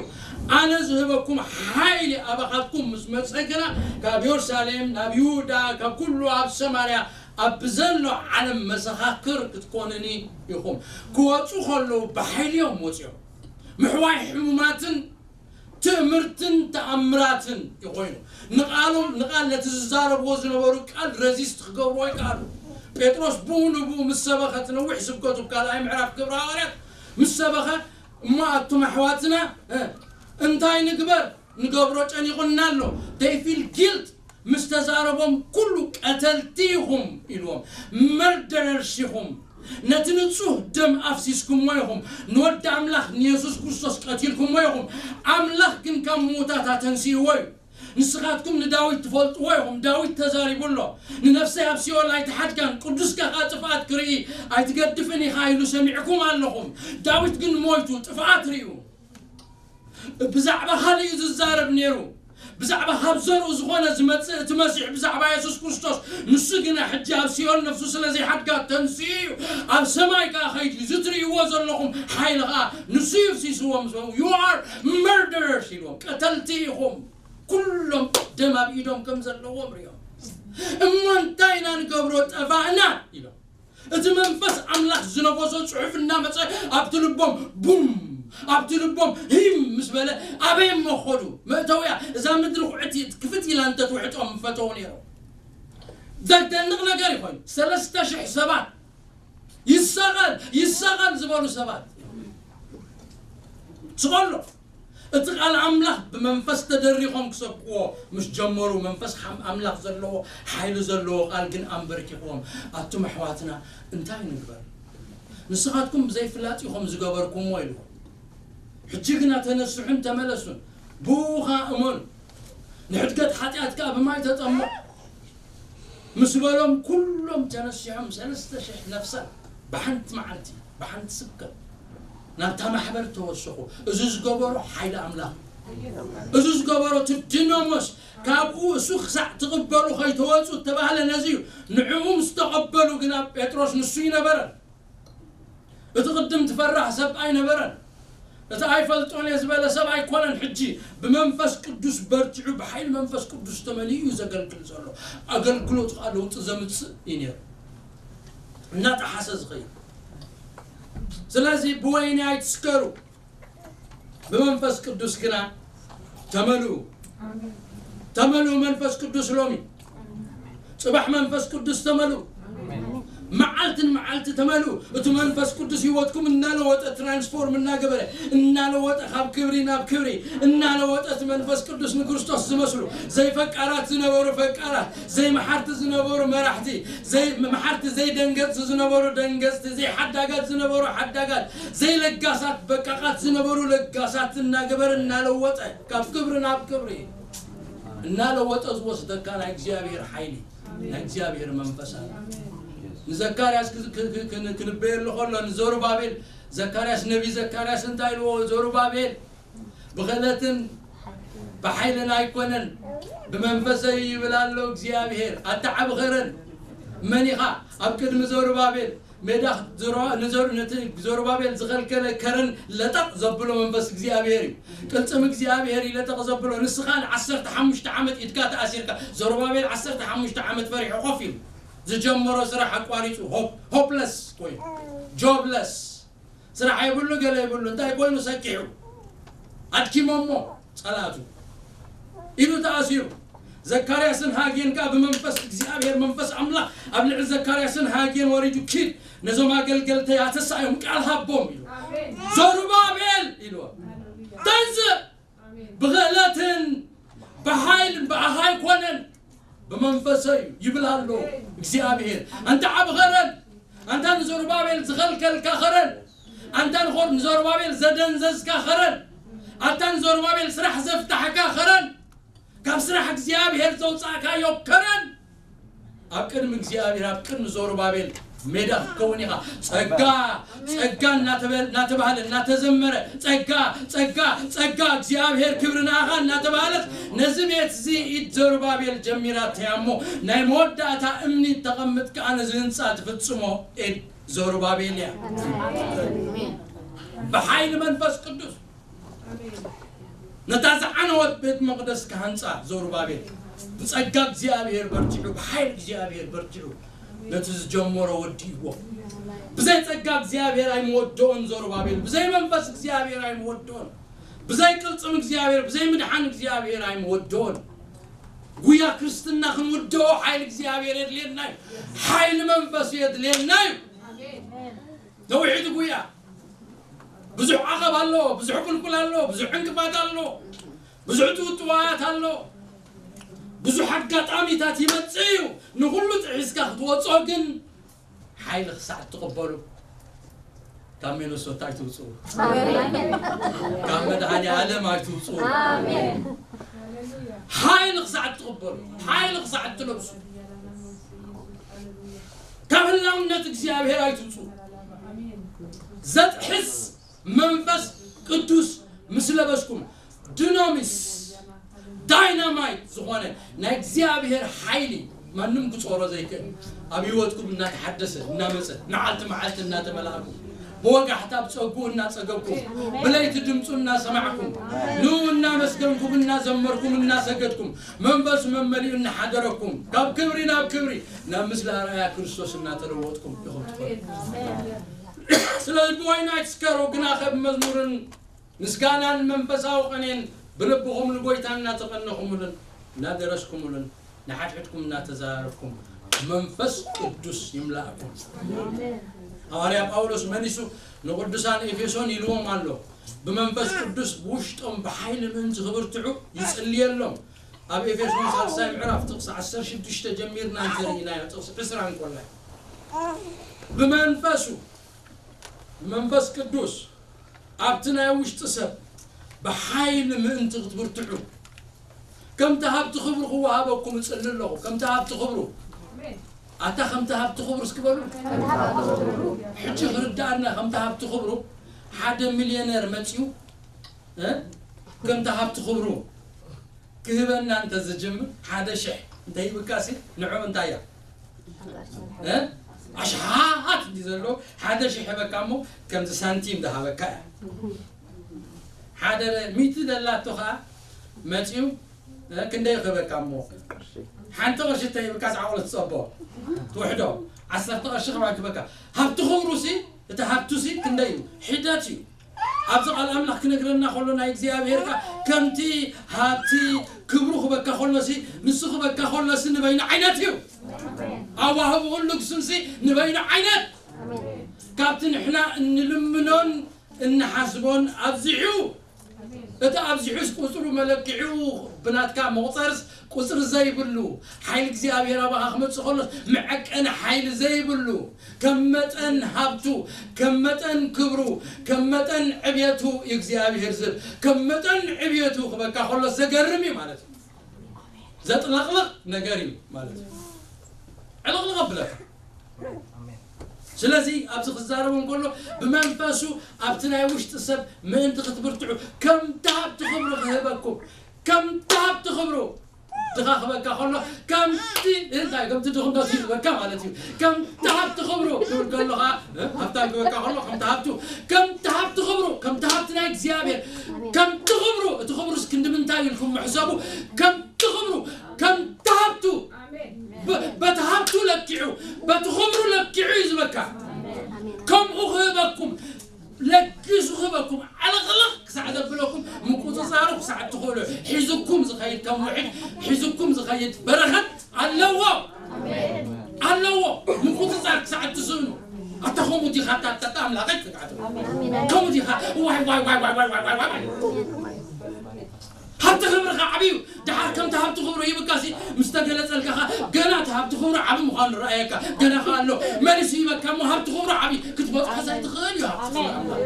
ኣነ ዝህበኩም ሓይሊ ኣባኻትኩም ምስ መጸ ግና ካብ የሩሳሌም ናብ ይሁዳ፣ ካብ ኩሉ ኣብ ሰማርያ ኣብ ብዘሎ ዓለም መሰኻክር ክትኮኑኒ ኢኹም። ክወጹ ከለዉ ብሓይሊ እዮም ወጺኦም። ምሕዋይ ሕሙማትን ትእምርትን ተኣምራትን እዩ ኮይኑ። ንቓሎም፣ ንቓል ነቲ ዝዛረብዎ ዝነበሩ ቃል ረዚስት ክገብርዎ ይከኣሉ። ጴጥሮስ ብኡ ንብኡ ምስ ሰበኸ፣ እቲ ነዊሕ ስብከቱ ኣብ ካልኣይ ምዕራፍ ግብረ ሃዋርያት ምስ ሰበኸ፣ እሞ ኣቱም ኣሕዋትና፣ እ፣ እንታይ ንግበር? ንገብሮ ጨኒቑና ኣሎ። They feel guilt። ምስ ተዛረቦም ኩሉ ቀተልቲ ኢኹም ኢልዎም። መርደረርስ ኢኹም። ነቲ ንጹህ ደም ኣፍሲስኩምዎ ኢኹም። ንወዲ ኣምላኽ ንየሱስ ክርስቶስ ቀቲልኩምዎ ኢኹም። ኣምላኽ ግን ካብ ምዉታት ኣተንሲእዎ እዩ። ንስኻትኩም ንዳዊት ትፈልጥዎ ኢኹም። ዳዊት ተዛሪቡ ኣሎ። "ንነፍሰይ ኣብ ሲኦል ኣይትሓድጋን፣ ቅዱስካ ኸኣ ጥፍኣት ክርኢ ኣይትገድፍን ኢኻ" ኢሉ ሰሚዕኩም ኣለኹም። ዳዊት ግን ሞይቱ ጥፍኣት ርእዩ። ብዛዕባ ካልእ እዩ ዝዛረብ ነይሩ። ብዛዕባ ካብ ዘርኡ ዝኾነ ዝመጽእ እቲ መሲሕ ብዛዕባ የሱስ ክርስቶስ፣ ንሱ ግና ሕጂ ኣብ ሲኦል ነፍሱ ስለ ዘይሓድጋ ተንስኡ እዩ፣ ኣብ ሰማይ ከኣ ኸይዱ እዩ። እዚ ትርእይዎ ዘለኹም ሓይሊ ኸኣ ንሱ እዩ ፍሲስዎ ምስ በሉ፣ "You are murderers" ኢልዎም፣ ቀተልቲ ኢኹም። ኩሎም ደም ኣብ ኢዶም ከም ዘለዎም ርእዮም። እሞ እንታይ ኢና ንገብሮ? ጠፋእና ኢሎም። እቲ መንፈስ ኣምላኽ ዝነፈሶ ጽሑፍ እናመጸ ኣብቲ ልቦም ቡም፣ ኣብቲ ልቦም ሂም ምስ በለ ኣበይ እሞ ኸዱ? መእተውያ እዛ ምድሪ ኩዕቲ ክፍት ኢላ እንተትውሕጦም ምፈተው ነይሮም። ዘደንቕ ነገር ይኾን። ሰለስተ ሽሕ ሰባት ይሰቐል፣ ይሰቐል ዝበሉ ሰባት። ስቐሎ። እቲ ቃል ኣምላኽ ብመንፈስ ተደሪኾም ክሰብክዎ ምስ ጀመሩ፣ መንፈስ ሓም-፣ ኣምላኽ ዘለዎ፣ ሓይሊ ዘለዎ ቃል ግን ኣንበርኪኽዎም። ኣቱም ኣሕዋትና፣ እንታይ ንግበር? ንስኻትኩም ብዘይፍላጥ ኢኹም ዝገበርኩምዎ ኢልዎም። ሕጂ ግና ተነስሑን ተመለሱን፣ ብኡ ኸኣ እመኑ። ንሕድገት ሓጢኣት ከኣ ብማይ ተጠምቑ። ምስ በሎም፣ ኩሎም ተነሲሖም ሰለስተ ሽሕ ነፍሳት ብሓንቲ መዓልቲ፣ ብሓንቲ ስብከት ናብታ ማሕበር ተወሰኹ። እዚ ዝገበሮ ሓይሊ ኣምላኽ እዩ። እዚ ዝገበሮ እቲ ዲናሞስ፣ ካብኡ እሱ ክሳዕ ትቕበሉ ከይተወጹ እተባህለ ነዚ እዩ። ንዕኡ ምስ ተቐበሉ ግና ጴጥሮስ ንሱ ይነበረን። እቲ ቅድም ትፈራሕ ሰብ ኣይነበረን። እቲ ኣይፈልጦን እየ ዝበለ ሰብ ኣይኮነን። ሕጂ ብመንፈስ ቅዱስ በርቲዑ፣ ብሓይሊ መንፈስ ቅዱስ ተመሊኡ እዩ ዘገልግል ዘሎ። ኣገልግሎቱ ከኣ ለውጢ ዘምጽእ እዩ ነይሩ። እናጠሓሰ ዝኸይድ። ስለዚ ብወይኒ ኣይትስከሩ፣ ብመንፈስ ቅዱስ ግና ተመልኡ። ተመልኡ መንፈስ ቅዱስ ሎሚ። ጽባሕ መንፈስ ቅዱስ ተመልኡ። መዓልቲ ንመዓልቲ ተመልኡ። እቲ መንፈስ ቅዱስ ህይወትኩም እናለወጠ፣ ትራንስፎርም እናገበረ፣ እናለወጠ፣ ካብ ክብሪ ናብ ክብሪ እናለወጠ፣ እቲ መንፈስ ቅዱስ ንክርስቶስ ዝመስሉ፣ ዘይፈቃራት ዝነበሩ ፈቃራት፣ ዘይመሓርቲ ዝነበሩ መራሕቲ፣ ዘይ-፣ መሓርቲ ዘይደንገጽቲ ዝነበሩ ደንገጽቲ፣ ዘይሓዳጋት ዝነበሩ ሓዳጋት፣ ዘይለጋሳት በቃቃት ዝነበሩ ለጋሳት እናገበረ፣ እናለወጠ፣ ካብ ክብሪ ናብ ክብሪ እናለወጠ ዝወስደካ ናይ እግዚኣብሔር ሓይሊ፣ ናይ እግዚኣብሔር መንፈስ ኣሎ። ንዘካርያስ ክ-፣ ክ-፣ ክ-፣ ክን-፣ ክንበየሉ ከሎ፣ ንዘሩባቤል፣ ዘካርያስ፣ ነቢ ዘካርያስ እንታይ ኢልዎ? ዘሩባቤል፣ ብኽእለትን ብሓይልን ኣይኮነን፣ ብመንፈሰይ ይብል ኣሎ እግዚኣብሔር። ኣታ ዓቢ ኸረን፣ መን ኢኻ ኣብ ቅድሚ ዘሩባቤል ሜዳ ክትዝሮ-፣ ንዘሩ-፣ ነቲ ዘሩባቤል ዝኸልከለ ከረን ለጠቕ ዘብሎ መንፈስ እግዚኣብሔር እዩ። ቅልጽም እግዚኣብሔር እዩ ለጠቕ ዘብሎ። ንስኻ ንዓሰርተ ሓሙሽተ ዓመት ኢድካ ተኣሲርካ፣ ዘሩባቤል ዓሰርተ ሓሙሽተ ዓመት ፈሪሑ ኮፍ ኢሉ። ዝጀመሮ ስራሕ ኣቋሪጹ፣ ሆፕ-፣ ሆፕለስ ኮይኑ፣ ጆብለስ፣ ስራሕ የብሉ፣ ገለ የብሉ። እንታይ ኮይኑ? ሰኪሑ። ኣድኪሞሞ ጸላቱ። ኢሉ ተኣሲሩ። ዘካርያስን ሃጌን ከኣ ብመንፈስ እግዚኣብሔር፣ መንፈስ ኣምላኽ ኣብ ልዕሊ ዘካርያስን ሃጌን ወሪዱ፣ "ኪድ፣ ነዞም ኣገልገልተይ ኣተሳእዮም ቃል ሃቦም" ኢሉ። ኣሜን። "ዘሩባቤል" ኢልዎ። ኣሜን። "ተንስእ፣ ኣሜን። ብኽእለትን ብሓይልን ብኣኻ ኣይኮነን፣ ብመንፈሰይ ይብል ኣሎ እግዚኣብሔር። ኣንታ ዓቢ ኸረን፣ ኣንታ ንዘሩባቤል ዝኸልከልካ ኸረን፣ ኣንታ ንኾር-፣ ንዘሩባቤል ዘደንዘዝካ ኸረን፣ ኣንታ ንዘሩባቤል ስራሕ ዘፍታሕካ ኸረን፣ ካብ ስራሕ እግዚኣብሔር ዘውጻእካዮ ከረን፣ ኣብ ቅድሚ እግዚኣብሔር፣ ኣብ ቅድሚ ዘሩባቤል ሜዳ ክትከውን ኢኻ። ጸጋ፣ ጸጋ እናተበል-፣ እናተባህለ፣ እናተዘመረ፣ ጸጋ፣ ጸጋ፣ ጸጋ፣ እግዚኣብሔር ክብሪ ንኣኻ እናተባህለት፣ ነዚ ቤት እዚ ኢድ ዘሩባቤል ጀሚራትያ እሞ፣ ናይ መወዳእታ እምኒ ተቐምጥ ከኣ ነዚ ህንጻ ትፍጽሞ ኢድ ዘሩባቤል እያ። ብሓይሊ መንፈስ ቅዱስ ነታ ዝዓነወት ቤት መቕደስ ክሃንጻ ዘሩባቤል ብጸጋ እግዚኣብሔር በርቲዑ፣ ብሓይሊ እግዚኣብሔር በርቲዑ ነቲ ዝጀመሮ ወዲእዎ። ብዘይ ጸጋ እግዚኣብሔር ኣይምወድኦን ዘሩባቤል፣ ብዘይ መንፈስ እግዚኣብሔር ኣይምወድኦን፣ ብዘይ ቅልጽም እግዚኣብሔር፣ ብዘይ ምድሓን እግዚኣብሔር ኣይምወድኦን። ጉያ ክርስትና ክንውድኦ ሓይሊ እግዚኣብሔር የድልየና እዩ። ሓይሊ መንፈስ የድልየና እዩ። ነዊሕ እቲ ጉያ ብዙሕ ዓቐብ ኣሎ፣ ብዙሕ ቁልቁል ኣሎ፣ ብዙሕ ዕንቅፋት ኣሎ፣ ብዙሕ ጥውጥዋያት ኣሎ፣ ብዙሕ ኣጋጣሚታት ይመጽእ እዩ። ንኹሉ ጥሒስካ ክትወጾ ግን ሓይሊ ክሳዕ እትቕበሉ ካብ ሚነሶታ ኣይትውጽኡ። ኣሜን። ካብ መድኃኔ ዓለም ኣይትውጽኡ። ኣሜን። ሓይሊ ክሳዕ እትቕበሉ፣ ሓይሊ ክሳዕ እትለብሱ፣ ካብ ህላውነት እግዚኣብሔር ኣይትውጽኡ። ዘጥሕስ መንፈስ ቅዱስ ምስ ለበስኩም፣ ዱናሚስ፣ ዳይ ዝኾነ ናይ እግዚኣብሔር ሓይሊ ማንም ክጾሮ ዘይክእል ኣብ ህይወትኩም እናተሓደሰ እናመጸ መዓልቲ መዓልቲ እናተመላእኩም ብወጋሕታ ብጸጉኡ እናጸገብኩም ብለይቲ ድምፁ እናሰማዕኩም ንኡ እናመስገንኩም እናዘመርኩም እናሰገድኩም መንፈሱ መመሊኡ እናሓደረኩም ካብ ክብሪ ናብ ክብሪ ናብ ምስለ ኣርኣያ ክርስቶስ እናተለወጥኩም ኢኹም ትኸዱ። ስለዚ ብወይኒ ኣይትስከሩ፣ ግናኸ ብመዝሙርን ምስጋናን መንፈሳዊ ቐኔን ብልብኹም ንጎይታ እናተቐነኹምሉን እናደረስኩምሉን ንሓድሕድኩም እናተዘራረብኩም መንፈስ ቅዱስ ይምላእኩም። ሃዋርያ ጳውሎስ መሊሱ ንቕዱሳን ኤፌሶን ኢልዎም ኣሎ፣ ብመንፈስ ቅዱስ ብውሽጦም ብሓይሊ ምእንቲ ክብርትዑ ይጽልየሎም። ኣብ ኤፌሶን ሳልሳይ ምዕራፍ ጥቕሲ ዓሰርተ ሽዱሽተ ጀሚርና እንተርኢናዮ ጥቕሲ ዕስራ እንኮላይ ብመንፈሱ ብመንፈስ ቅዱስ ኣብቲ ናይ ውሽጢ ሰብ ብሓይሊ ምእንቲ ክትብርትዑ ከምቲ ሃብቲ ክብሩ ክወሃበኩም እጽሊ ኣለኹ። ከምቲ ሃብቲ ክብሩ ኣታ ከምቲ ሃብቲ ክብሩ እስኪ በሉ። ሕጂ ክርዳእና ከምቲ ሃብቲ ክብሩ ሓደ ሚልዮነር መጺኡ እ? ከምቲ ሃብቲ ክብሩ ክህበና እንተ ዝጅምር ሓደ ሽሕ እንተ ሂብካሲ ንዕኡ እንታይ እያ እ? ኣሽሓት እንዲ ዘሎ ሓደ ሽሕ ህበካ እሞ ከምዚ ሳንቲም ዝሃበካ እያ። ሓደ ሚእቲ ደላቶ ከዓ መፂኡ እ? ክንደይ ክህበካ እሞ ሓንቲ ቅርሺ እንተ ሂብካ ዝዓቕሎ ትፀቦ ትውሕዶ ዓሰርተ ቅርሺ ከማን ክህበካ ሃብቲ ክብሩሲ እቲ ሃብቱሲ ክንደይ እዩ ሒደት እዩ። ኣብዚ ቃል ኣምላኽ ክነግረና ከሎ ናይ እግዚኣብሔር ካ ከምቲ ሃብቲ ክብሩ ክበካ ከሎሲ ንሱ ክበካ ከሎሲ ንበይኑ ዓይነት እዩ ኣዋህብኡን ልግሱንሲ ንበይኑ ዓይነት ካብቲ ንሕና እንልምኖን እንሓስቦን ኣብዚሑ እቲ ኣብዚሑስ ቁፅሩ መለክዒኡ ብናትካ መቑፀርስ ቁፅሪ ዘይብሉ ሓይሊ እግዚኣብሔር ኣባኻ ክመፅእ ከሎስ መዐቀኒ ሓይሊ ዘይብሉ ከም መጠን ሃብቱ ከም መጠን ክብሩ ከም መጠን ዕብየቱ እግዚኣብሔር ዝብ ከም መጠን ዕብየቱ ክበካ ከሎ ዘገርም እዩ ማለት እዩ። ዘጥለቕልቕ ነገር እዩ ማለት እዩ። ዕልቕልቕ ኣብለካ። ስለዚ ኣብዚ ክዛረቡ እንከሎ ብመንፈሱ ኣብቲ ናይ ውሽጢ ሰብ ምእንቲ ክትብርትዑ ከምቲ ሃብቲ ክብሩ ክህበኩም ከምቲ ሃብቲ ክብሩ ድኻ ክበካ ከሎ ከምቲ እንታይ ከምቲ ድኹም ዶ ይበካ ማለት እዩ። ከምቲ ሃብቲ ክብሩ ትብል ከሎ ከዓ ሃብታም ክበካ ከሎ ከምቲ ሃብቱ ከምቲ ሃብቲ ክብሩ ከምቲ ሃብቲ ናይ እግዚኣብሔር ከምቲ ክብሩ እቲ ክብሩስ ክንዲ ምንታይ ኢልኩም ምሕሰቡ ከምቲ ክብሩ ከምቲ ሃብቱ በቲ ሃብቱ ለኪዑ በቲ ክብሩ ለኪዑ እዩ ዝበካ ከምኡ ክህበኩም ለጊሱ ክህበኩም ዓለቕለቕ ክሳዕ ዘብለኩም ምቁፅፃሩ ክሳዕ እትኽእሉ ሒዙኩም ዝኸይድ ከም ውሕድ ሒዙኩም ዝኸይድ በረኸት ኣለዎ ኣለዎ ምቁፅፃር ክሳዕ እትስእኑ ኣታ ከምኡ ዲኻ ኣታ ኣታ ኣምላኸይ ክግዓት ከምኡ ዲኻ ዋይ ዋይ ዋይ ዋይ ዋይ ዋይ ዋይ ሃብቲ ክብርኻ ዓብዩ ድሓር ከምቲ ሃብቲ ክብሩ ሂብካሲ ምስ ተገለጸልካኻ ገና እቲ ሃብቲ ክብሩ ዓቢ ምዃኑ ረኣየካ ገና ኸ ኣሎ መሊሱ ሂበካ እሞ ሃብቲ ክብሩ ዓቢ ክትበጽሖ ዘይትኽእል እዩ ሃብቲ ክብሩ ኣምላኽ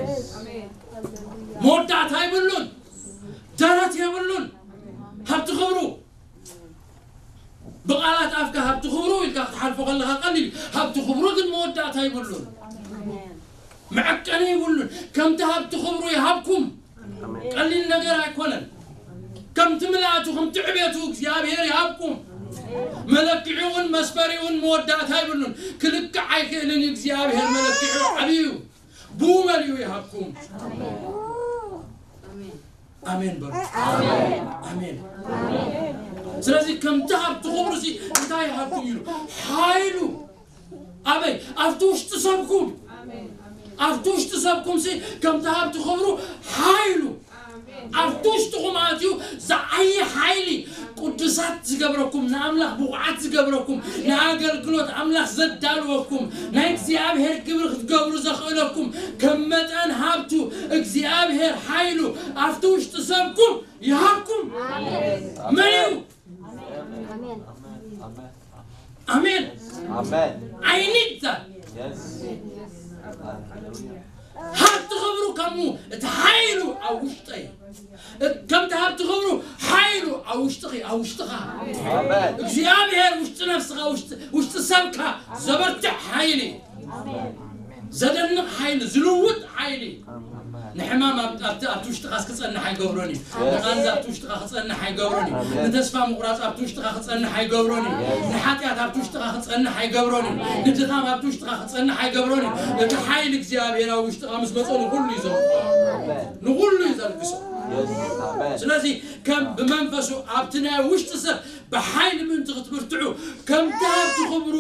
መወዳእታ የብሉን ደረት የብሉን ሃብቲ ክብሩ ብቓላት ኣፍካ ሃብቲ ክብሩ ኢልካ ክትሓልፎ ከለኻ ቀሊል ሃብቲ ክብሩ ግን መወዳእታ የብሉን መዐቀኒ የብሉን ከምቲ ሃብቲ ክብሩ ይሃብኩም ቀሊል ነገር ኣይኮነን። ከምቲ ምልኣቱ ከምቲ ዕቤቱ እግዚኣብሔር ይሃብኩም። መለክዒውን መስፈሪውን መወዳእታ ይብሉን። ክልክዕ ኣይክእልን እዩ እግዚኣብሔር መለክዒ ዓብዩ ብኡ መሊኡ ይሃብኩም። ኣሜን በሉ። ኣሜን። ስለዚ ከምቲ ሃብቲ ክብሩ ሲ እንታይ ይሃብኩም ኢሉ ሓይሉ ኣበይ ኣብቲ ውሽጢ ሰብኩም ኣብቲ ውሽጢ ሰብኩም ሲ ከምቲ ሃብቲ ክብሩ ሓይሉ ኣብቲ ውሽጥኹም ኣትዩ ዝዓየ ሓይሊ ቅዱሳት ዝገብረኩም ንኣምላኽ ብቑዓት ዝገብረኩም ንኣገልግሎት ኣምላኽ ዘዳልወኩም ናይ እግዚኣብሔር ግብሪ ክትገብሩ ዘኽእለኩም ከም መጠን ሃብቱ እግዚኣብሔር ሓይሉ ኣብቲ ውሽጢ ሰብኩም ይሃብኩም መን እዩ ኣሜን ኣሜን ኣሜን። I need that. Yes. Hallelujah. ሃብቲ ክብሩ ከምኡ እቲ ሓይሉ ኣብ ውሽጠይ ከምቲ ሃብቲ ክብሩ ሓይሉ ኣብ ውሽጥኺ ኣብ ውሽጥኻ እግዚኣብሔር ውሽጢ ነፍስኻ ውሽጢ ሰብካ ዘበርትዕ ሓይሊ ዘደንቕ ሓይሊ ዝልውጥ ሓይሊ ንሕማም ኣብ- ኣብቲ ኣብቲ ውሽጥኻስ ክጸንሕ ኣይገብሮን እዩ። ንቓንዛ ኣብቲ ውሽጥኻ ክጸንሕ ኣይገብሮን እዩ። ንተስፋ ምቑራጽ ኣብቲ ውሽጥኻ ክጸንሕ ኣይገብሮን እዩ። ንሓጢኣት ኣብቲ ውሽጥኻ ክጸንሕ ኣይገብሮን እዩ። ንድኻም ኣብቲ ውሽጥኻ ክጸንሕ ኣይገብሮን እዩ። እቲ ሓይሊ እግዚኣብሔር ኣብ ውሽጥኻ ምስ መጸ ንኹሉ እዩ ዘምጽኦ። ንኹሉ እዩ ዘልግሶ። ስለዚ ከም ብመንፈሱ ኣብቲ ናይ ውሽጢ ሰብ ብሓይሊ ምእንቲ ክትብርትዑ ከምቲ ሃብቲ ክብሩ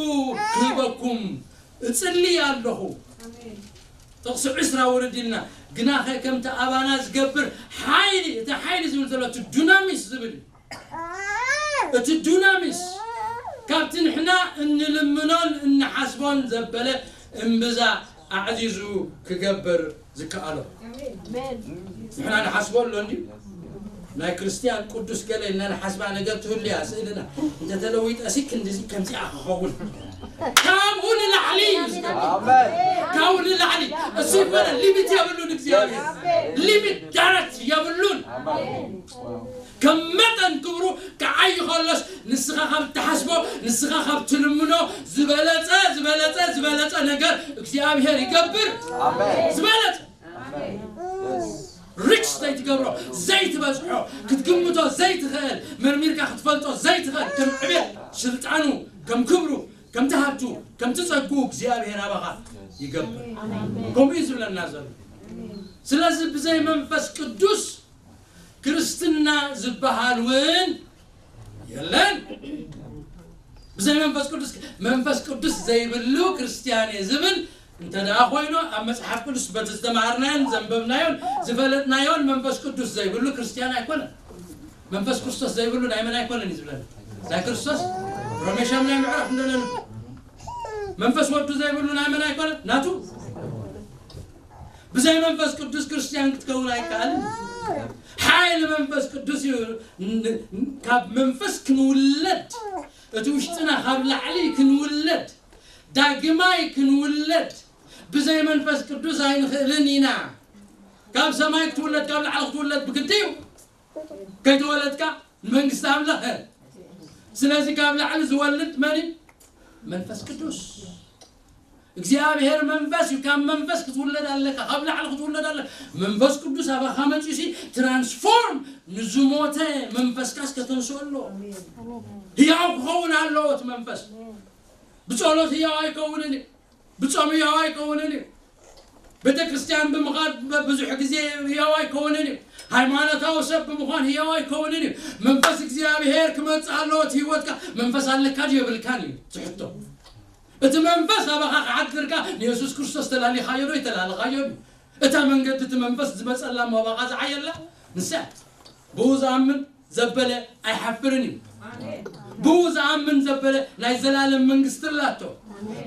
ክህበኩም እጽሊ ኣለኹ። ጥቕሲ ዕስራ ውርድ ኢልና ግናኸ ከምቲ ኣባና ዝገብር ሓይሊ፣ እቲ ሓይሊ ዝብል ዘሎ እቲ ዱናሚስ ዝብል እዩ። እቲ ዱናሚስ ካብቲ ንሕና እንልምኖን እንሓስቦን ዘበለ እምብዛ ኣዕዚዙ ክገብር ዝከኣሎ። ንሕና ንሓስቦ ኣሎ እንድዩ። ናይ ክርስትያን ቅዱስ ገለ ኢልና ንሓስባ ነገር ትህሉ እያ። ስእልና እንተተለዊጠ ሲ ክንድዚ ከምዚኣ ክኸውን ካብኡ ንላዕሊ እዩ ዝገብር። ካብኡ ንላዕሊ እሱ ይኮነ ሊሚት የብሉን እግዚኣብሔር ሊሚት ዳረት የብሉን። ከም መጠን ክብሩ ክዓይ ከሎስ ንስኻ ካብ እትሓስቦ ንስኻ ካብ ትልምኖ ዝበለጸ ዝበለጸ ዝበለጸ ነገር እግዚኣብሔር ይገብር። ዝበለጸ ሪች ዘይትገብሮ ዘይትበጽሖ ክትግምቶ ዘይትኽእል መርሚርካ ክትፈልጦ ዘይትኽእል ከም ዕቤት ስልጣኑ ከም ክብሩ ከምቲ ሃብቱ ከምቲ ጸግኡ እግዚኣብሔር ኣባኻ ይገብር። ከምኡ እዩ ዝብለና ዘሎ። ስለዚ ብዘይ መንፈስ ቅዱስ ክርስትና ዝበሃል እውን የለን። ብዘይ መንፈስ ቅዱስ መንፈስ ቅዱስ ዘይብሉ ክርስትያን እየ ዝብል እንተ ደኣ ኮይኑ ኣብ መጽሓፍ ቅዱስ በቲ ዝተማሃርናዮን ዘንበብናዮን ዝፈለጥናዮን መንፈስ ቅዱስ ዘይብሉ ክርስትያን ኣይኮነን። መንፈስ ክርስቶስ ዘይብሉ ናይ መን ኣይኮነን እዩ ዝብለና ናይ ክርስቶስ ሮሜ ሻምናይ ምዕራፍ እንደነን መንፈስ ወዱ ዘይብሉ ናይ መን ኣይኮነን ናቱ ብዘይ መንፈስ ቅዱስ ክርስትያን ክትከውን ኣይከኣልን። ሓይሊ መንፈስ ቅዱስ እዩ። ን- ን- ካብ መንፈስ ክንውለድ እቲ ውሽጥና ካብ ላዕሊ ክንውለድ ዳግማይ ክንውለድ ብዘይ መንፈስ ቅዱስ ኣይንኽእልን ኢና። ካብ ሰማይ ክትውለድ ካብ ላዕሊ ክትውለድ ብግዲ እዩ። ከይተወለድካ ንመንግስቲ ኣምላኽ እ። ስለዚ ካብ ላዕሊ ዝወልድ መን እዩ? መንፈስ ቅዱስ። እግዚኣብሔር መንፈስ እዩ። ካብ መንፈስ ክትውለድ ኣለካ። ካብ ላዕሊ ክትውለድ ኣለካ። መንፈስ ቅዱስ ኣባኻ መፂኡ ሲ ትራንስፎርም ንዝሞተ መንፈስካስ ከተንስኦ ኣለዎ። ህያው ክኸውን ኣለዎ እቲ መንፈስ። ብጸሎት ህያው ኣይከውንን እዩ። ብጾም ህያው ኣይከውንን እዩ። ቤተ ክርስቲያን ብምኻድ ብዙሕ ግዜ ህያው ኣይከውንን እዩ። ሃይማኖታዊ ሰብ ብምዃን ህያው ኣይከውንን እዩ። መንፈስ እግዚኣብሔር ክመጽእ ኣለዎ እቲ ህይወትካ። መንፈስ ኣለካ ድዩ የብልካን እዩ ዝሕቶ። እቲ መንፈስ ኣባኻ ክሓድርካ ንየሱስ ክርስቶስ ተላሊኻዮ ዶ ይተላለኻዮ እዩ። እታ መንገዲ እቲ መንፈስ ዝመጸላ ማባኻ ዝዓየላ ንሳ እያ። ብኡ ዝኣምን ዘበለ ኣይሓፍርን እዩ። ብኡ ዝኣምን ዘበለ ናይ ዘላለም መንግስቲ ኣላቶ።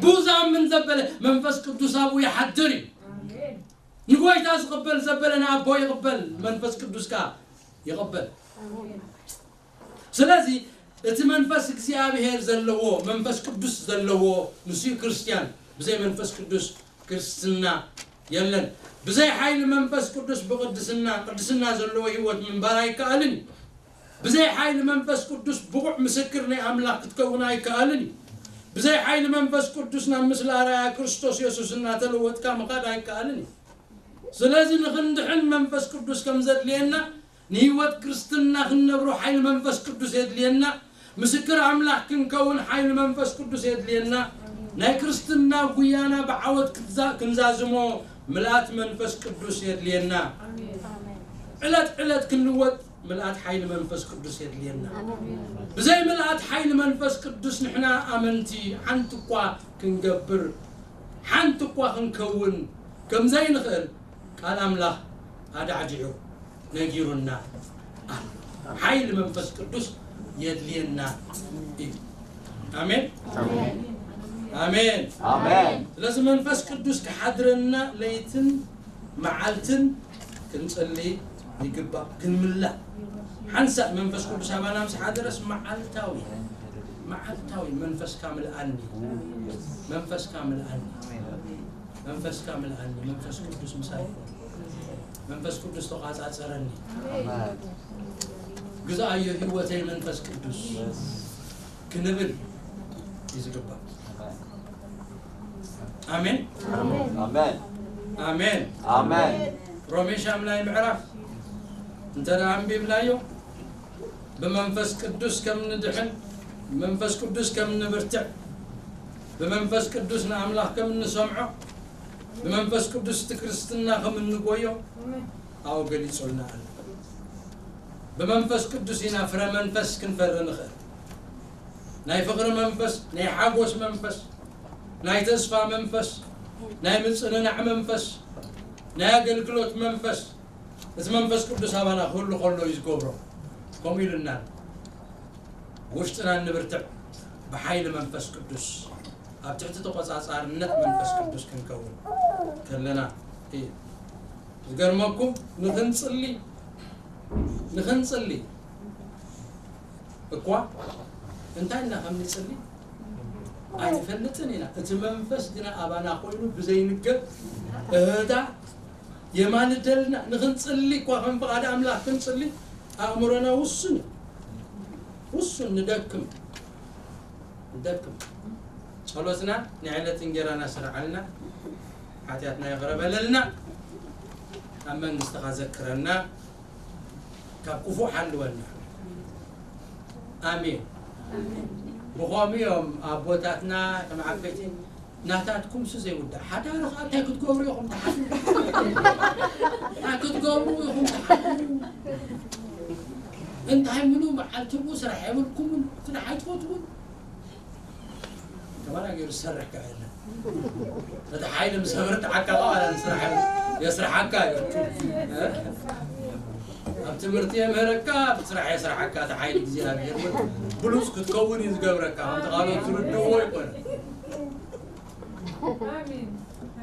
ብኡ ዝኣምን ዘበለ መንፈስ ቅዱስ ኣብኡ ይሓድር እዩ። ንጎይታ ዝቕበል ዘበለ ንኣቦ ይቕበል፣ መንፈስ ቅዱስ ከኣ ይቕበል። ስለዚ እቲ መንፈስ እግዚኣብሔር ዘለዎ መንፈስ ቅዱስ ዘለዎ ንሱ እዩ ክርስትያን። ብዘይ መንፈስ ቅዱስ ክርስትና የለን። ብዘይ ሓይሊ መንፈስ ቅዱስ ብቅድስና ቅድስና ዘለዎ ህይወት ምንባር ኣይከኣልን እዩ። ብዘይ ሓይሊ መንፈስ ቅዱስ ብቑዕ ምስክር ናይ ኣምላኽ ክትከውን ኣይከኣልን እዩ። ብዘይ ሓይሊ መንፈስ ቅዱስ ናብ ምስላ ኣርኣያ ክርስቶስ የሱስ እናተለወጥካ ምኻድ ኣይከኣልን እዩ። ስለዚ ንኽንድሕን መንፈስ ቅዱስ ከም ዘድልየና ንህይወት ክርስትና ክንነብሮ ሓይሊ መንፈስ ቅዱስ የድልየና። ምስክር ኣምላኽ ክንከውን ሓይሊ መንፈስ ቅዱስ የድልየና። ናይ ክርስትና ጉያና ብዓወት ክንዛዝሞ ምልኣት መንፈስ ቅዱስ የድልየና። ዕለት ዕለት ክንልወጥ ምልኣት ሓይሊ መንፈስ ቅዱስ የድልየና። ብዘይ ምልኣት ሓይሊ መንፈስ ቅዱስ ንሕና ኣመንቲ ሓንቲ እኳ ክንገብር ሓንቲ እኳ ክንከውን ከም ዘይንኽእል ቃል ኣምላኽ ኣዳዕዲዑ ነጊሩና ኣሎ። ሓይሊ መንፈስ ቅዱስ የድልየና እዩ። ኣሜን ኣሜን። ስለዚ መንፈስ ቅዱስ ክሓድረና ለይትን መዓልትን ክንጽሊ ይግባእ። ክንምላ ሓንሳእ መንፈስ ቅዱስ ኣባና ምስ ሓደረስ መዓልታዊ መዓልታዊ መንፈስካ ምልኣኒ መንፈስካ ምልኣኒ መንፈስካ ምልኣኒ መንፈስ ቅዱስ ምሳይ መንፈስ ቅዱስ ተቋጻጸረኒ ግዛኣዮ ህይወተይ መንፈስ ቅዱስ ክንብል እዩ ዝግባእ። ኣሜን ኣሜን። ኣሜን። ሮሜ ሻምናይ ምዕራፍ እንተ ደኣ ኣንቢብናዮ፣ ብመንፈስ ቅዱስ ከም ንድሕን፣ ብመንፈስ ቅዱስ ከም ንብርትዕ፣ ብመንፈስ ቅዱስ ንኣምላኽ ከም እንሰምዖ፣ ብመንፈስ ቅዱስ እቲ ክርስትና ከም እንጎዮ ኣብኡ ገሊጹልና ኣሎ። ብመንፈስ ቅዱስ ኢና ፍረ መንፈስ ክንፈሪ ንኽእል። ናይ ፍቕሪ መንፈስ፣ ናይ ሓጎስ መንፈስ፣ ናይ ተስፋ መንፈስ፣ ናይ ምጽንናዕ መንፈስ፣ ናይ ኣገልግሎት መንፈስ፣ እቲ መንፈስ ቅዱስ ኣባና ክህሉ ከሎ እዩ ዝገብሮ። ከምኡ ኢሉና፣ ውሽጥና እንብርትዕ ብሓይሊ መንፈስ ቅዱስ፣ ኣብ ትሕቲ ተቆጻጻርነት መንፈስ ቅዱስ ክንከውን ከለና እዩ። ዝገርመኩም፣ ንኽንጽሊ፣ ንኽንጽሊ እኳ እንታይ እና ከም ንጽሊ ኣይንፈልጥን ኢና። እቲ መንፈስ ግና ኣባና ኮይኑ ብዘይንገር እህታ የማልደልና። ንኽንጽሊ እኳ ከም ፍቓድ ኣምላኽ ክንጽሊ ኣእምሮና ውሱን እዩ። ውሱን ንደክም፣ ንደክም። ጸሎትና ንዕለት እንጌራና ስርዓልና፣ ሓጢኣትና ይቕረ በለልና፣ ኣብ መንግስትኻ ዘክረና፣ ካብ ክፉእ ሓልወና። ኣሜን። ብኸምኡ እዮም ኣቦታትና ከም ዓበይቲ፣ ናታትኩምስ ዘይውዳእ ሓዳር ኸዓ እንታይ ክትገብሩ ኢኹም ትሓድሩ? እንታይ ክትገብሩ ኢኹም ትሓድሩ? እንታይ ምሉ መዓልቲ ብኡ ስራሕ የብልኩምን፣ ስራሕ ኣይትፈትዉን። ከማና ገይሩ ዝሰርሕ ከኣ የለን። እቲ ሓይሊ ምስ ኣበርትዓካ ከኣ ዋላ ንስራሕ የስርሓካ እዩ። እ? ኣብ ትምህርቲ የምህረካ፣ ኣብ ስራሕ የስርሓካ፣ እቲ ሓይሊ እግዚኣብሔር እውን ብሉጽ ክትከውን እዩ ዝገብረካ። ከምቲ ካልኦት ዝርድእዎ ኣይኮነን።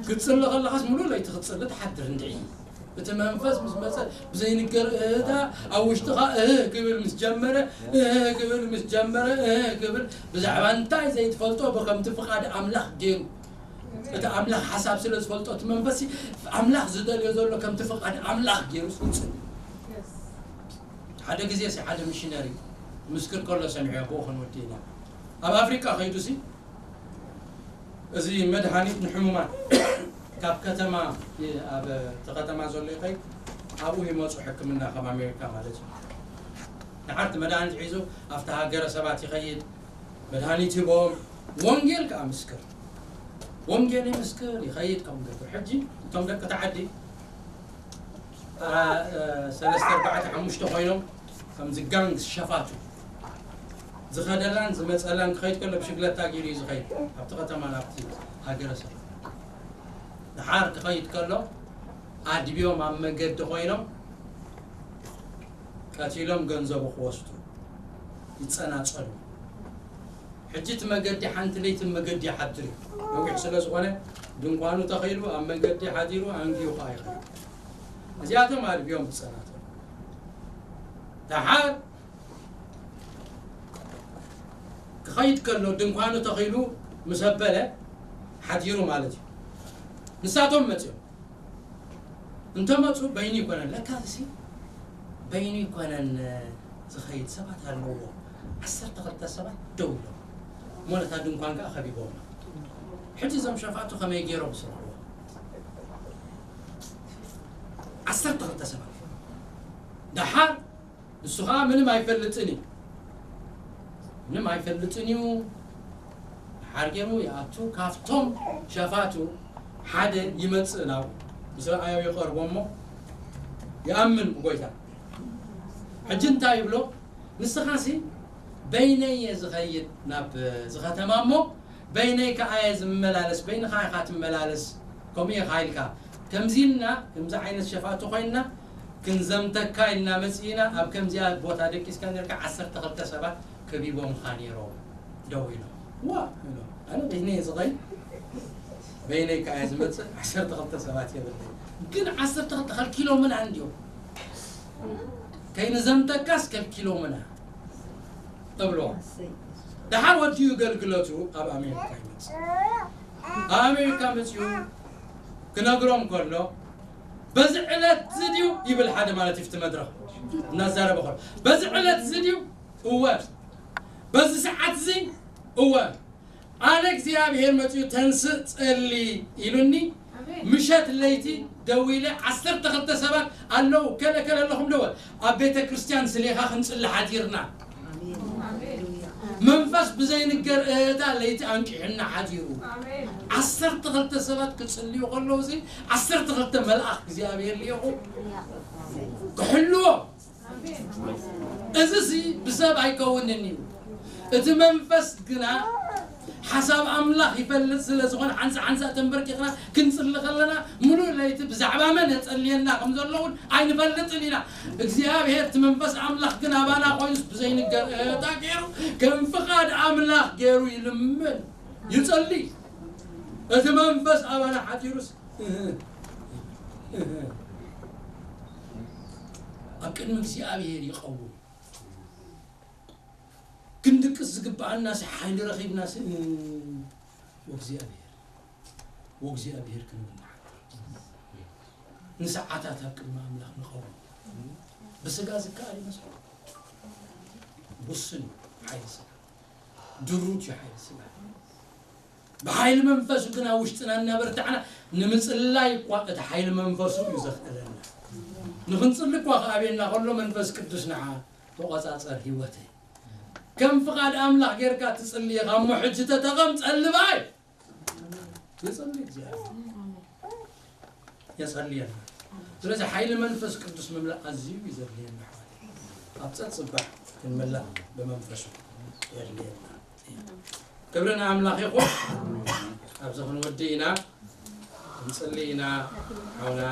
ክትጽሊ ከለኻስ ሙሉእ ለይቲ ክትጽሊ ትሓድር እንድዒ። እቲ መንፈስ ምስ መጸ ብዘይንገር እህታ ኣብ ውሽጥኻ እህ ክብል ምስ ጀመረ፣ እህ ክብል ምስ ጀመረ፣ እህ ክብል ብዛዕባ እንታይ ዘይትፈልጦ ብከምቲ ፍቓድ ኣምላኽ ገይሩ። እቲ ኣምላኽ ሓሳብ ስለ ዝፈልጦ እቲ መንፈስ ኣምላኽ ዝደልዮ ዘሎ ከምቲ ፍቓድ ኣምላኽ ገይሩ ይጽሊ። ሓደ ግዜ ሲ ሓደ ሚሽነሪ ምስክር ከሎ ሰሚዐ፣ ብኡ ክንወዲ ኢና። ኣብ ኣፍሪቃ ከይዱ ሲ እዚ መድሃኒት ንሕሙማት ካብ ከተማ ይ-፣ ኣብ እቲ ከተማ ዘሎ ይኸይድ፣ ኣብኡ ይመጹ ሕክምና ካብ ኣሜሪካ ማለት እዩ። ንዓርቲ መድሃኒት ሒዙ ኣብቲ ሃገረ ሰባት ይኸይድ፣ መድሃኒት ሂቦም፣ ወንጌል ከኣ ምስክር፣ ወንጌል ይምስክር፣ ይኸይድ ከምኡ ገይሩ። ሕጂ እቶም ደቂ ተዓዲ፣ አ፣ እ፣ ሰለስተ፣ ኣርባዕተ፣ ሓሙሽተ ኮይኖም ከምዚ ጋንግ ሸፋቱ ዝኸደላን ዝመጸላን ክኸይድ ከሎ ብሽግለታ ገይሩ እዩ ዝኸይድ። ኣብቲ ከተማ ናብቲ ሃገረሰብ። ደሓር ክኸይድ ከሎ ኣድብዮም ኣብ መገዲ ኮይኖም ቀቲሎም ገንዘቡ ክወስዱ ይጸናጸሉ። ሕጂ እቲ መገዲ ሓንቲ ለይቲ መገዲ ይሓድር እዩ። ነዊሕ ስለ ዝኾነ ድንኳኑ ተኺሉ ኣብ መገዲ ሓዲሩ ኣንጊሁ ከኣ ይኸይድ። እዚኣቶም ኣድብዮም ዝጸናጸሉ። ደሓር ክኸይድ ከሎ ድንኳኑ ተኺሉ ምስ ኣበለ ሓዲሩ ማለት እዩ። ንሳቶም መጺኦም። እንተመጹ በይኑ ይኮነን፣ ለካ እዚ በይኑ ይኮነን ዝኸይድ፣ ሰባት ኣለዎ። ዓሰርተ ክልተ ሰባት ደው ኢሎም። እሞ ነታ ድንኳን ከኣ ከቢቦማ። ሕጂ እዞም ሸፋቱ ከመይ ገይሮም ይስርሕዎ? ዓሰርተ ክልተ ሰባት። ደሓር ንሱ ኸኣ ምንም ኣይፈልጥን እዩ። ምንም ኣይፈልጥን እዩ። ደሓር ገይሩ ይኣቱ። ካብቶም ሸፋቱ ሓደ ይመጽእ ናብኡ። ምስ ረኣዮ ይቐርቦ እሞ ይኣምን ብጎይታ። ሕጂ እንታይ ይብሎ? ንስኻሲ በይነይ እየ ዝኸይድ ናብ እዚ ኸተማ እሞ በይነይ ከኣ እየ ዝመላለስ፣ በይንኻ ኢኻ ትመላለስ፣ ከምኡ ኢኻ ኢልካ። ከምዚ ኢልና፣ ከምዚ ዓይነት ሸፋቱ ኮይንና፣ ክንዘምተካ ኢልና መጺእና፣ ኣብ ከምዚኣ ቦታ ደቂስካ ነርካ ዓሰርተ ክልተ ሰባት ከቢቦምኻ ነይሮም፣ ደው ኢሎም። ዋ፣ ኢሎም። ኣነ በይነይ እየ ዝኸይድ፣ በይነይ ከኣ እየ ዝመጽእ፣ ዓሰርተ ክልተ ሰባት የብለይ። ግን ዓሰርተ ክልተ ከልኪሎምና እንድዮም። ከይንዘምተካስ ከልኪሎምና። እብሎ። ደሓር ወዲኡ ገልግለቱ ኣብ ኣሜሪካ ይመጽእ። ኣብ ኣሜሪካ መጺኡ ክነግሮም ከሎ፣ "በዚ ዕለት እዚ ድዩ?" ይብል ሓደ ማለት እዩ፣ ኣብቲ መድረኽ እናዛረበ ከሎ፣ "በዚ ዕለት እዚ ድዩ?" "እወ." "በዚ ሰዓት እዚ?" "እወ." ኣነ እግዚኣብሔር መጺኡ "ተንስእ ጸሊ" ኢሉኒ፣ ምሸት ለይቲ ደዊለ ዓሰርተ ክልተ ሰባት ኣለዉ፣ ከለ ከለ ኣለኹም ደወ ኣብ ቤተ ክርስቲያን ስሌኻ ክንጽሊ ሓዲርና። መንፈስ ብዘይንገር እታ ለይቲ ኣንቂሑና ሓዲሩ። ዓሰርተ ክልተ ሰባት ክጽልዩ ከለዉ እዚ ዓሰርተ ክልተ መልኣኽ እግዚኣብሔር ልኢኹ ክሕልዎ። እዚ ሲ ብሰብ ኣይከውንን እዩ። እቲ መንፈስ ግና ሓሳብ ኣምላኽ ይፈልጥ ስለ ዝኾነ ሓንሳ ሓንሳ ተንበርኪኽና ክንጽሊ ከለና ምሉእ ለይቲ ብዛዕባ መን የጸልየና ከም ዘለውን ኣይንፈልጥን ኢና። እግዚኣብሔር እቲ መንፈስ ኣምላኽ ግን ኣባና ኮይኑስ ብዘይንገር እታ ገይሩ ከም ፍቓድ ኣምላኽ ገይሩ ይልምን ይጸሊ። እቲ መንፈስ ኣባና ሓዲሩስ ኣብ ቅድሚ እግዚኣብሔር ይቐውም። ክንድቅስ ዝግብኣና ሲ ሓይሊ ረኺብና ሲ ወእግዚኣብሔር ወእግዚኣብሔር ክንብል ንሓድር። ንሰዓታት ኣብ ቅድሚ ኣምላኽ ንቐውም። ብስጋ ዝከኣል ይመስሉ ውስን ሓይሊ ስጋ ድሩት እዩ ሓይሊ ስጋ። ብሓይሊ መንፈሱ ግን ኣብ ውሽጥና እናበርታዕና ንምጽላይ እኳ እቲ ሓይሊ መንፈሱ እዩ ዘኽእለና። ንኽንጽሊ እኳ ክኣብየና ከሎ መንፈስ ቅዱስ ንዓ ተቆጻጸር ህይወተይ ከም ፍቓድ ኣምላኽ ጌርካ ትጽሊ ኢኻ እሞ ሕጂ ተጠቐም ጸሊ በይ። የጸሊ እግዚኣብሔር የጸልየና። ስለዚ ሓይሊ መንፈስ ቅዱስ ምምላእ ኣዝዩ እዩ ዘድልየና። ኣሕዋት ኣብ ጸጽባሕ ክንምላእ ብመንፈሱ የድልየና። ክብሪ ንኣምላኽ ይኹን። ኣብዚ ክንወዲ ኢና። ክንጽሊ ኢና። ሓውና